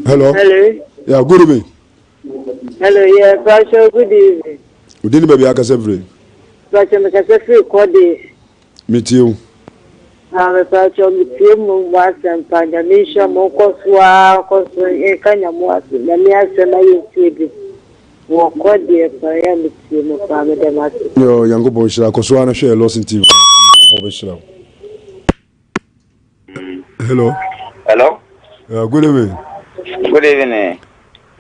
Hello. Hello. Yeah, good evening. Hello, yeah, Pastor, good evening. Odi ni baabi akasa firi. Pastor, mekasa firi Kɔde. Metie o. Na me pastor, metie mu mu asɛm pa, nyame nhyira mo nkɔ so ara nkɔ so nka nyame asɛm, nyame asɛm ayɛ ntie bi. Wɔ kɔ deɛ pa yɛ metie mu paa meda mo ase. Yo, Nyankopɔn nhyira kɔ so ara na hwɛ Lawson TV. Nyankopɔn bɛhyira wo. Hello. Hello. Good evening. Good evening.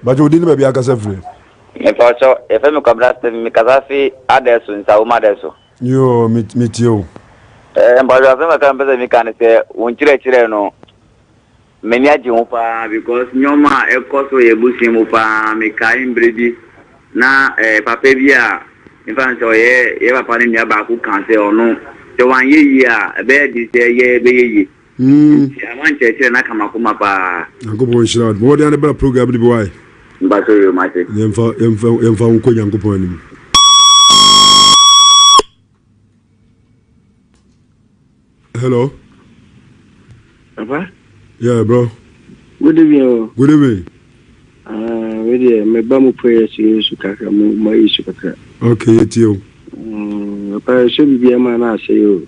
Bàtò odi ní baabi akasa firi. Mepɛ yɛfɛ mi Kwabena Stephen mi kasa fi Adɛso Nsawam Adɛso. Yoo mi mi tie o. Ɛɛ mpatwa asɛm kakra mpɛ sɛ mi ka ne sɛ wɔn kyerɛkyerɛ no m'ani agye ho paa because nneɛma a ɛkɔ so yɛ busua mu paa mekae mmerɛ bi na ɛɛ papa bi a nfa no sɛ ɔyɛ yɛ papa ne nua baako ka sɛ ɔno sɛ wanyɛ yie a ɛbɛyɛ den sɛ yɛ bɛyɛ yie. Nti ama nkyerɛkyerɛ no aka m'akoma paa. Nyankopɔn nhyira wo. Bɔ mmɔden ara bra program no bi wae. Mpakyɛw yoo mate. Yɛmfa yɛmfa yɛmfa wo nkɔ Nyankopɔn anim. Hello. Papa. Yeah, bro. Good evening. Oh. Good evening. Ah, we deɛ meba mo prayers yi so kakra mo ma yi so kakra. Okay, yɛtie o. Mm, papa ɛsɛ biribiara ma na asɛe o.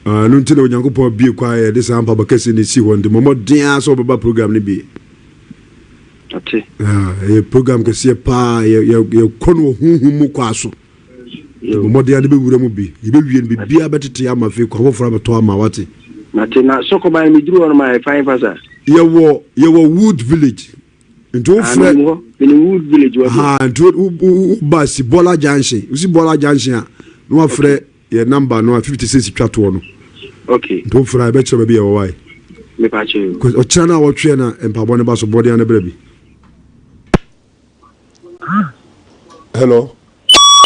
Ah, ɛno nti na Onyankopɔn abue kwan a yɛde saa mpaebɔ kɛse no si hɔ nti mmɔmmɔden ara sɛ wɔbɛba program no bi. Ate. Ah, ɛyɛ program kɛseɛ paa yɛkɔ no wɔ honhom mu kwaa so. Nti mmɔmmɔden ara de bɛwura mu bi. Yɛbɛwie no biribiara bɛtete ama afei kwan foforɔ abɛtɔ ama wate. Mate na sɔkɔban meduru hɔ no ma ɛfa fa sa. Yɛwɔ yɛwɔ Wood Village. Nti wofrɛ. Ah, menim hɔ. Menim Wood Village wɔ. Ha, nti woba Sibola Junction. Wosi Junction a na wafrɛ yɛ number no a 56 twa toɔ no. Okay. Nti wofrɛ a ɛbɛkyerɛ baabi yɛwɔ wae. Mepa kyɛ. Ɔkyerɛ no a wɔtweɛ na mpaebɔ no ba so bɔden ano brɛ bi. Hello.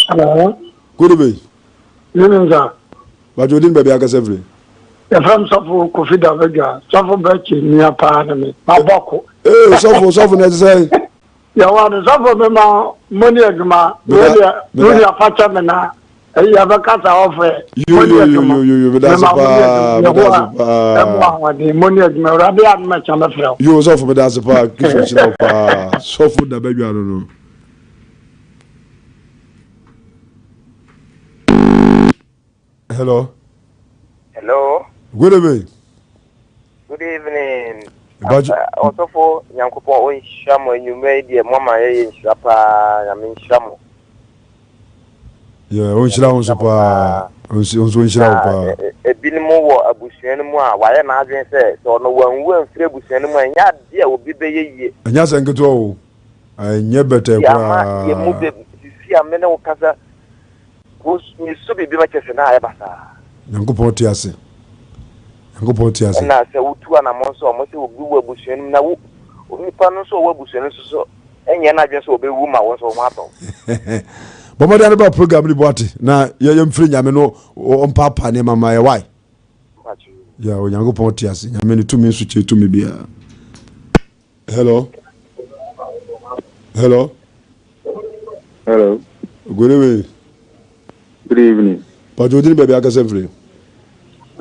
Hello. Good evening. Good evening, sir. Bàtò odi ní baabi akasa firi. Yɛfrɛ m sɔfo Kofi Dabadwa, sɔfo Bɛkye nua paa ne me, mabɔ ko. Ee sɔfo sɔfo na ɛte sɛ. Yɛwɔ ade sɔfo me ma mo ne adwuma, wei deɛ mo nua fakyɛ me na yɛbɛkasa ɔfɛ. Mo ne adwuma, me ma mo ne adwuma, Yehowa ɛmo ahoɔden, mo ne adwuma, Awurade adom ɛkyɛ mɛfrɛ wo. Yo sɔfo meda ase paa, Kristo nhyira wo paa. Sɔfo Dabadwa no no. Hello. Hello. Good evening. Good evening. Ɔsɔfo Nyankopɔn ɔnhyira mo anwummerɛ yi deɛ mo ama yɛyɛ nhyira paa Nyame nhyira mo. Yeah, ɔnhyira wo nso paa. Nso nhyira wo paa. Ebinom wɔ abusua no mu a wayɛ n'adwene sɛ sɛ ɔno wanwu amfiri abusua no mu a ɛnyɛ adeɛ a obi bɛyɛ yie. Ɛnyɛ asɛm ketewa o. Ɛnyɛ bɛtɛ koraa. Ama yɛn mu bɛ sisi a me ne wo kasa Mesu biribi ma kyerɛ sɛ na ayɛ basaa. Nyankopɔn te ase. Nyankopɔn te ase. Ɛna sɛ wotu anamɔn nso a, wɔn sɛ obi wɔ abusua no mu na wo onipa no nso a ɔwɔ abusua no nso so nyɛ n'adwene sɛ ɔbɛwu ma wo nso wo ho atɔ wo. Bɔ mmɔden ano bra program no bi wate na yɛmfiri Nyame no ɔmpaapaa nneɛma ma yɛ wae. Ya Onyankopɔn te ase. Nyame no tumi nso kyɛ tumi biara. Hello. Hello. Hello. Good evening. Good evening. Pacho odin baabi akasa firi.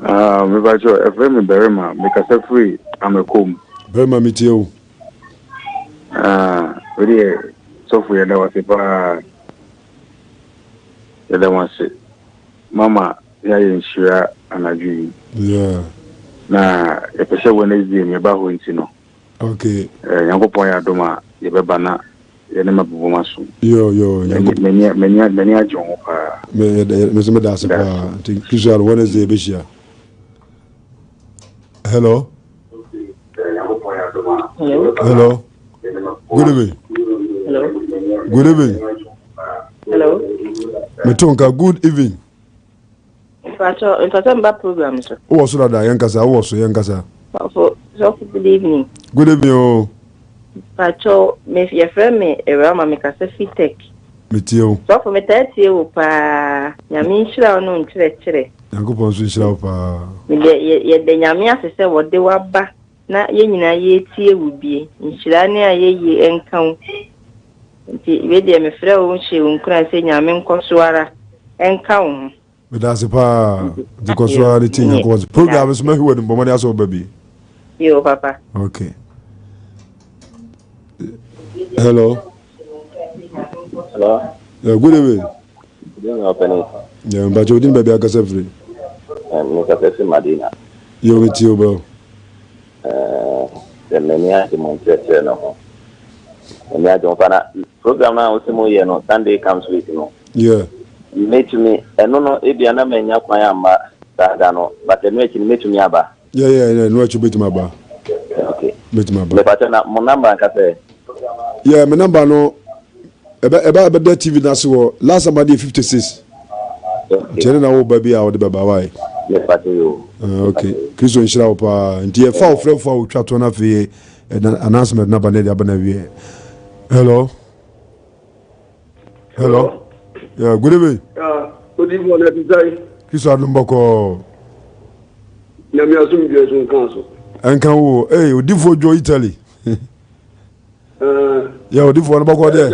Ah, me pacho efre me Berima, me kasa firi Amekom. Berima me tie o. Ah, we de sɔfo yɛda wase paa. Yɛda wase. Mama yɛayɛ nhyira anadwo yi. Yeah. Na yɛpɛ sɛ Wednesday meba hɔ nti no. Okay. Eh, Nyankopɔn yɛ adom a yɛbɛba na yɛne ma bobom asom. Yo yo. M'ani m'ani m'ani agye ho paa. Me me nso meda ase paa. Nti Kristo ado Wednesday yɛbɛhyia. Hello. Hello. Hello. Good evening. Hello. Good evening. Hello. Meto nka good evening. Mpatsɔ mpatsɔ mba program so. Wowɔ so dada yɛn kasa wowɔ so yɛn kasa. Sɔfo sɔfo good evening. Good evening o. Oh. Mpatsɔ me yɛfrɛ me Ewurama me kasa fi tech. Metie o. Sɔfo metaa tie wo paa nyame nhyira wo no nkyerɛkyerɛ. Nyankopɔn nso nhyira wo paa. Mede yɛda nyame ase sɛ wɔde waba na yɛn nyinaa yɛretie wo bie. Nhyira ne ayɛyie nka wo. Nti wei deɛ mefrɛ wo hyɛ wo nkuran sɛ Nyame nkɔso ara nka wo ho. Meda ase paa. Nti kɔ so ara ne tie Nyankopɔn sɛ program nso mɛhwɛ w'anim bɔ mmɔden asɛ ɔba bi. Yo papa. Okay. Hello. Hello. Yeah, good evening. Good evening, Ọpẹni. Yeah, mpakyɛ odin baabi akasa firi. Mekasa firi Madina. Yo, metie wo bro. Sɛ m'ani agye mo nkyerɛkyerɛ no ho. M'ani agye ho pa na program no a wosɛ mo yɛ no Sunday comes week no. Yeah. Mɛtumi ɛno no ebia na manya kwan amma saa da no but ɛno akyi no mɛtumi aba. Yeah yeah yeah ɛno akyi wobɛtumi aba. Okay. Mɛtumi aba. Mepatɛ na mo number nka sɛ. Yeah, me number no ɛbɛ ɛbɛ ɛbɛda TV no ase wɔ last number deɛ 56. Nti ɛne na wo ba bi a wɔde bɛba wae. Ah, ok kristo nhyira wo paa nti yɛfa wo frɛfo a wotwa toɔ no afei announcement no aba no de aba no awie hello hello yeah, good evening odifoɔ no ɛte sɛn kristo adom bɔkɔɔ nyame asomdwoe so nka so ɛnka wo ei odifoɔ dwo italy yɛ odifoɔ no bɔkɔ deɛ.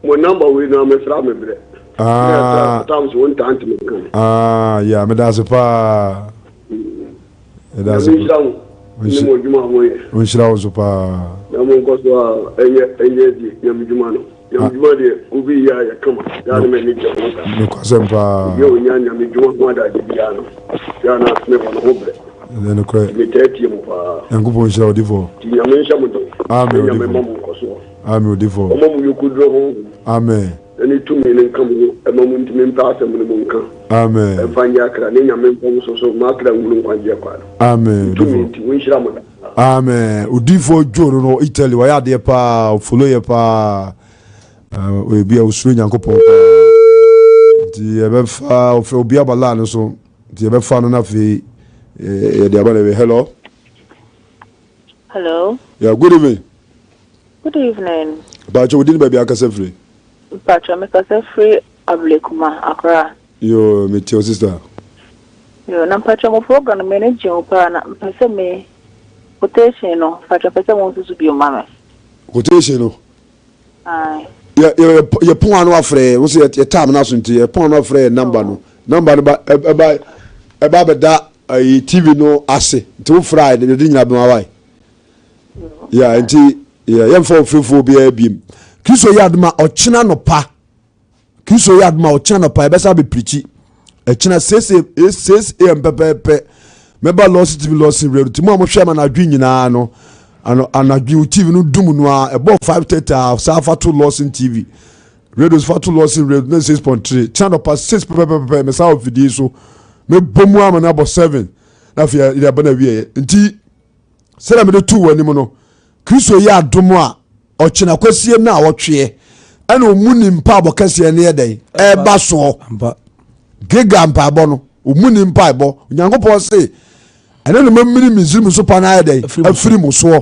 mo namba wei na mefra me brɛ. Ah. Times wo ntaa ntumi nka no. Ah, ya meda ase paa. Meda ase. Nyame nhyira wo ne mo adwuma a moyɛ. Nhyira wo so paa. Na mo nkɔ so a ɛnyɛ ɛnyɛ di nyame dwuma no. Nyame dwuma deɛ obi yɛ a yɛ kama. Yaa ne m'ani gye ho saa. Nokwasɛm paa. Obi a onya nyame dwuma ho adagye biara no, yaa na mebɔ ne ho brɛ. Ɛyɛ nokorɛ. Nti metaa tie mo paa. Nyankopɔn nhyira wo odifoɔ. Nti Nyame nhyɛ mo den. Amen Ne Nyame odifoɔ. mma mo nkɔsoɔ. Amen odifoɔ. Ɔmma mo yɔkuduro honhom. Amen. Na ne tumi no nka mo ho ɛma mo ntumi mpɛ asɛm no mu nka. Amen. Ɛmfa nyɛ akra ne Nyame mfomso so mma akra nhunu nkwagyeɛ kwan no. Amen Ne tumi odifoɔ. nti wɔnhyira mo daa. Amen odifoɔ Joe no no Italy wayɛ adeɛ paa ɔfolo yɛ paa ɔyɛ bi a ɔsuro Nyankopɔn paa nti yɛbɛfa ɔfrɛ obi aba line no so Nti yɛbɛfa no na afei yɛde aba na ɛwɛ. Hello. Hello. Yeah, good evening. Good evening. Mpatsɔ wo din baabi akasa firi. Mpatsɔ me kasa firi Ablekuma, Accra. Yo, me tie o sister. Yo, na mpatsɔ mo program no m'ani gye ho paa na mpɛ sɛ me quotation no mpatsɔ mpɛ sɛ mo nsusu bio ma me. Quotation no. Yɛpɔn ano afrɛ wo sɛ yɛ time no aso nti yɛpɔn ano afrɛ yɛ number no number no ba ɛba ɛba bɛda ayi tv no ase nti wo frɛ a yɛde nyina bɛma wae yɛ nti yɛ yɛmfa ofirifoɔ biara biem kristo yɛ adoma ɔkyena nɔpa Kristo yɛ adom a ɔkyena nɔpa yɛbɛsa abɛpirikyi ɛkyena 6 am pɛpɛɛpɛ mɛba lɔsi tv lɔsi radio nti mo a mohwɛ ma anadwo nyinaa no anadwo tv no dum no a ɛbɔ 5:30 a saa fa to lɔsi tv radio fa to lɔsi radio ne 6.3 kyena nɔpa 6 pɛpɛpɛpɛ mɛsa wɔ fidie so mɛbɔ mu ama no abɔ 7 na afei yɛde aba no awieɛ nti sɛdeɛ mede too w'anim no Kristo yɛ adom a ɔkyena kwasie no a wɔtweɛ ɛna ɔmu ni mpaabɔ kɛseɛ no yɛ dɛn ɛba soɔ Giga mpaebɔ no ɔmu ni mpaebɔ Onyankopɔn se. Ɛne na mamini Misraim so pa no ayɛ dɛn afiri mo soɔ.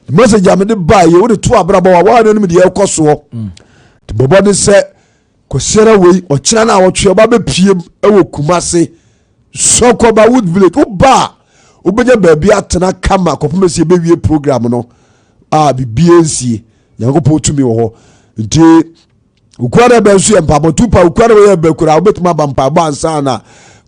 Message a mede baa yɛ wode to abrabɔ wa waa n'anim deɛ ɛkɔ soɔ. Mm. Nti bɔbɔ ne sɛ kɔsiara wei ɔkyena no a wɔtwe ɔba bɛpiem wɔ Kumase Sɔkɔba Wood Village. Woba a wobɛnya baabi atena kama kɔpem sɛ yɛbɛwie program no a bibie nsie. Nyankopɔn tumi wɔ hɔ. Nti Okura dɛ bɛn nso yɛ mpaebɔ tu pa okura dɛ wɔyɛ bɛ kura wobɛtumi aba mpaebɔ ansa na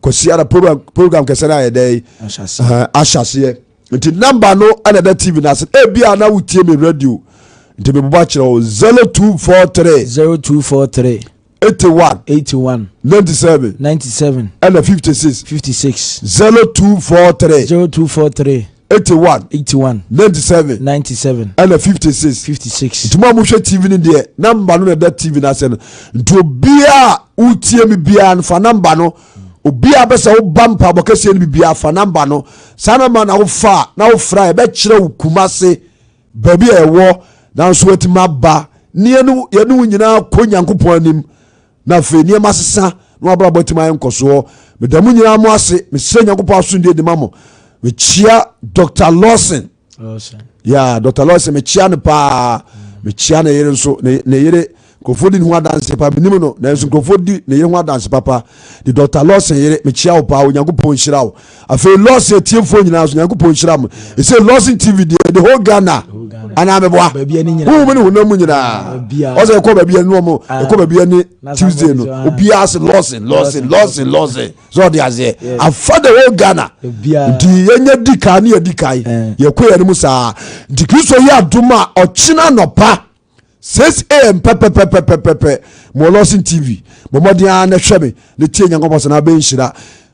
kɔsi ara program program kɛsɛ no ayɛ dɛ ahyɛ aseɛ nti namba no ɛna ɛda tv no ase ebi a na wotie me radio nti mebobɔ akyerɛ wo 0243 0243 81 81 97 97 ɛna 56 56 0243 0243 81 81 97 97 ɛna 56 56. Nti mo a mohwɛ tv no deɛ namba no na ɛda tv no ase no nti obiaa wotie me biara no fa namba no obiaa bɛ sɛ woba mpaabɔ kɛseɛ no bibiaa fa namba no saa namba na wofa a na wofra a ɛbɛkyerɛ wo kuma se baabi a ɛwɔ nanso watumi aba ne yɛne wo nyinaa kɔ nyankopɔn anim na afei nneɛma asesa na wabrabɔ atumi ayɛ nkɔsoɔ. Meda mo nyinaa mo ase. Mesrɛ Nyankopɔn asomdue de ma mo. Mekyia Dr. Lawson. Ya Dr. Lawson mekyia no paa. Mekyia ne yere nso ne yere nkurɔfoɔ di ne ho adanse pa menim no nanso nkurɔfoɔ di ne yere ho adanse papa de Dr. Lawson yere mekyia wo paa. Onyankopɔn nhyira wo. Afei Lawson atiefoɔ nyinaa so Nyankopɔn nhyira mo. Ɛsɛ Lawson TV deɛ the whole Ghana anaa meboa honhom ne honam mu nyinaa ɔsɛ ɛkɔ baabi ani ɔmo ɛkɔ baabi ani Tuesday no obiara se Lawson Lawson Lawson Lawson sɛ ɔde aseɛ afa the whole Ghana nti yɛnyɛ di kan ne yɛdi kan yɛkɔ yɛn mu saa nti Kristo yɛ adom a ɔkyena nɔpa 6 am pɛpɛpɛpɛpɛpɛ mo Lawson TV bɔ mmɔden ara na hwɛ me na tie Nyankopɔn sɛ na abɛnhyira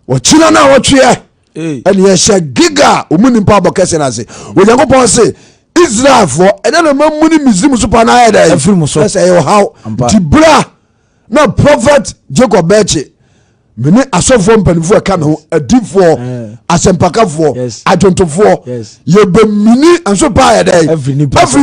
ɔkyena no a wɔtweɛ ɛne yɛhyɛ giga ɔmu nimpa abɔ kɛse no ase. Onyankopɔn se Israelfoɔ ɛnɛ na mamu ne Misrim so pa no ayɛ dɛ ɛsɛ ɛyɛ ɔhaw nti bra na Prophet Jacob bɛkye mene asɔfoɔ mpanimfoɔ ɛka me ho adifoɔ eh. asɛmpakafoɔ adwontofoɔ yɛbɛmini nso pa ayɛ dɛ afiri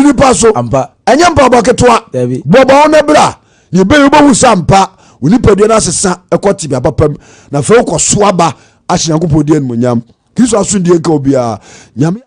nipa so ɛnyɛ mpaabɔ ketewa bɔbɔ wo no bra yɛbɛyɛ wobɛhu sɛ ampa wo nipadua no asesa ɛkɔ tebea papa mu na afei wokɔ so aba ahyɛ Nyankopɔn di animonyam. Kristo asomdue nka obiara. Nyame.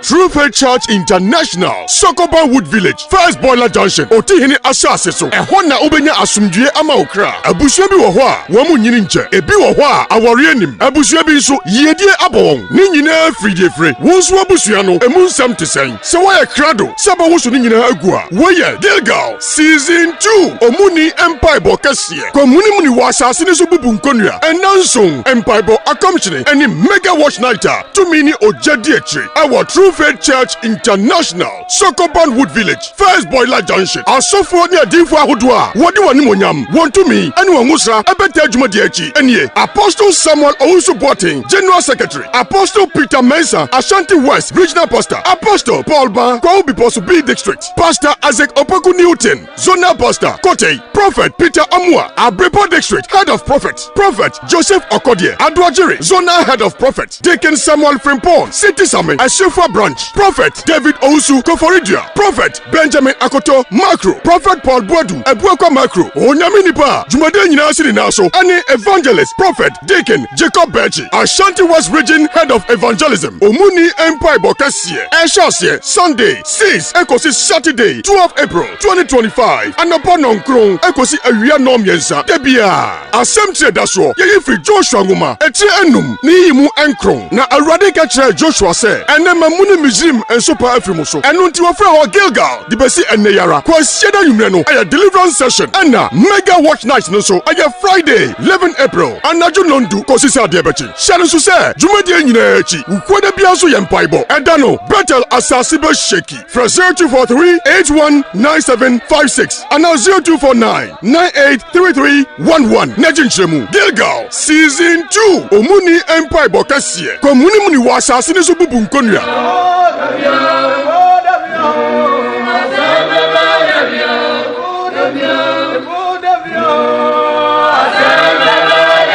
True Faith Church International, Sokoban Wood Village, First Boiler Junction, Otihene asase so. Ɛhɔ na wobɛnya asomdwie ama wo kra. Abusua bi wɔ hɔ a, wɔn mu nyini nkyɛ. Ebi wɔ hɔ a, awareɛ nnim. Abusua bi nso, yiedie abɔ wɔn. Ne nyinaa firi deɛ fire. Wo nso w'abusua no, emu nsɛm te sɛn? Sɛ woayɛ krado sɛ wobɛwoso ne nyinaa agu a, wei yɛ Gilgal Season 2 Omuni Mpaebɔ Kɛseɛ. Kɔmunimuni wɔ asase no so bubu nkonnua nnanson, mpaebɔ akɔmhyene ne Mega Watch Night a tumi ne ogya di akyire ɛwɔ True Faith Church International, Sokoban Wood Village, First Boiler Junction. Asɔfoɔ ne adiyifoɔ ahodoɔ a wɔde wɔn animuonyam, wɔn tumi ne wɔn ngosra bɛtaa dwumadie akyi nie, Apostle Samuel Owusu Boateng, General Secretary, Apostle Peter Mensah, Ashanti West Regional Pastor, Apostle Paul Ba, Kwahu Bepɔso B District, Pastor Isaac Opoku Newton, Zonal Pastor, Kotei, Prophet Peter Amua, Abrepɔ District Head of Prophet, Prophet Joseph Okodie, Adoagyiri, Zonal Head of Prophet, Deacon Samuel Frimpong, City Same, Asuafua Branch, Prophet David Owusu, Koforidua, Prophet Benjamin Akoto, Macro, Prophet Paul Boadu, Abuakwa Macro, Onyame nipa a dwumadie nyinaa si ne nan so, ɛne Evangelist Prophet Deacon Jacob Berkyi, Ashanti West Region Head of Evangelism, Omuni Mpaebɔ Kɛseɛ, ɛhyɛ aseɛ Sunday 6 ɛkɔsi Saturday 12 April 2025, anɔpa nnɔnkron ɛkɔsi awia nnɔnmiɛnsa da biara. Asɛm tire da soɔ, Yɛyi firi Joshua nwoma, etire enum, ne yiyi mu nkron. Na Awurade ka kyerɛɛ Joshua sɛ, Ɛnnɛ mamuni Misraim nsopa afiri mo so. Ɛno nti wɔfrɛ hɔ Gilgal de besi ɛnnɛ yi ara. Kwasiada anwummerɛ no yɛ Deliverance Session, ɛnna Mega Watch Night no nso yɛ Friday, 11 April, anadwo nnɔndu kɔsi sɛ adeɛ bɛkye. Hyɛ no nso sɛ, dwumadie nyinaa akyi, Wukuada biara nso yɛ mpaebɔ. Ɛda no, Betel asase bɛhyɛki. Frɛ 0243 819756 anaa 0249 983311 na gye nkyerɛmu. Gilgal Season 2 Omuni Mpaebɔ Kɛseɛ Kɔmunimuni wɔ asase no so bubu nkonnua.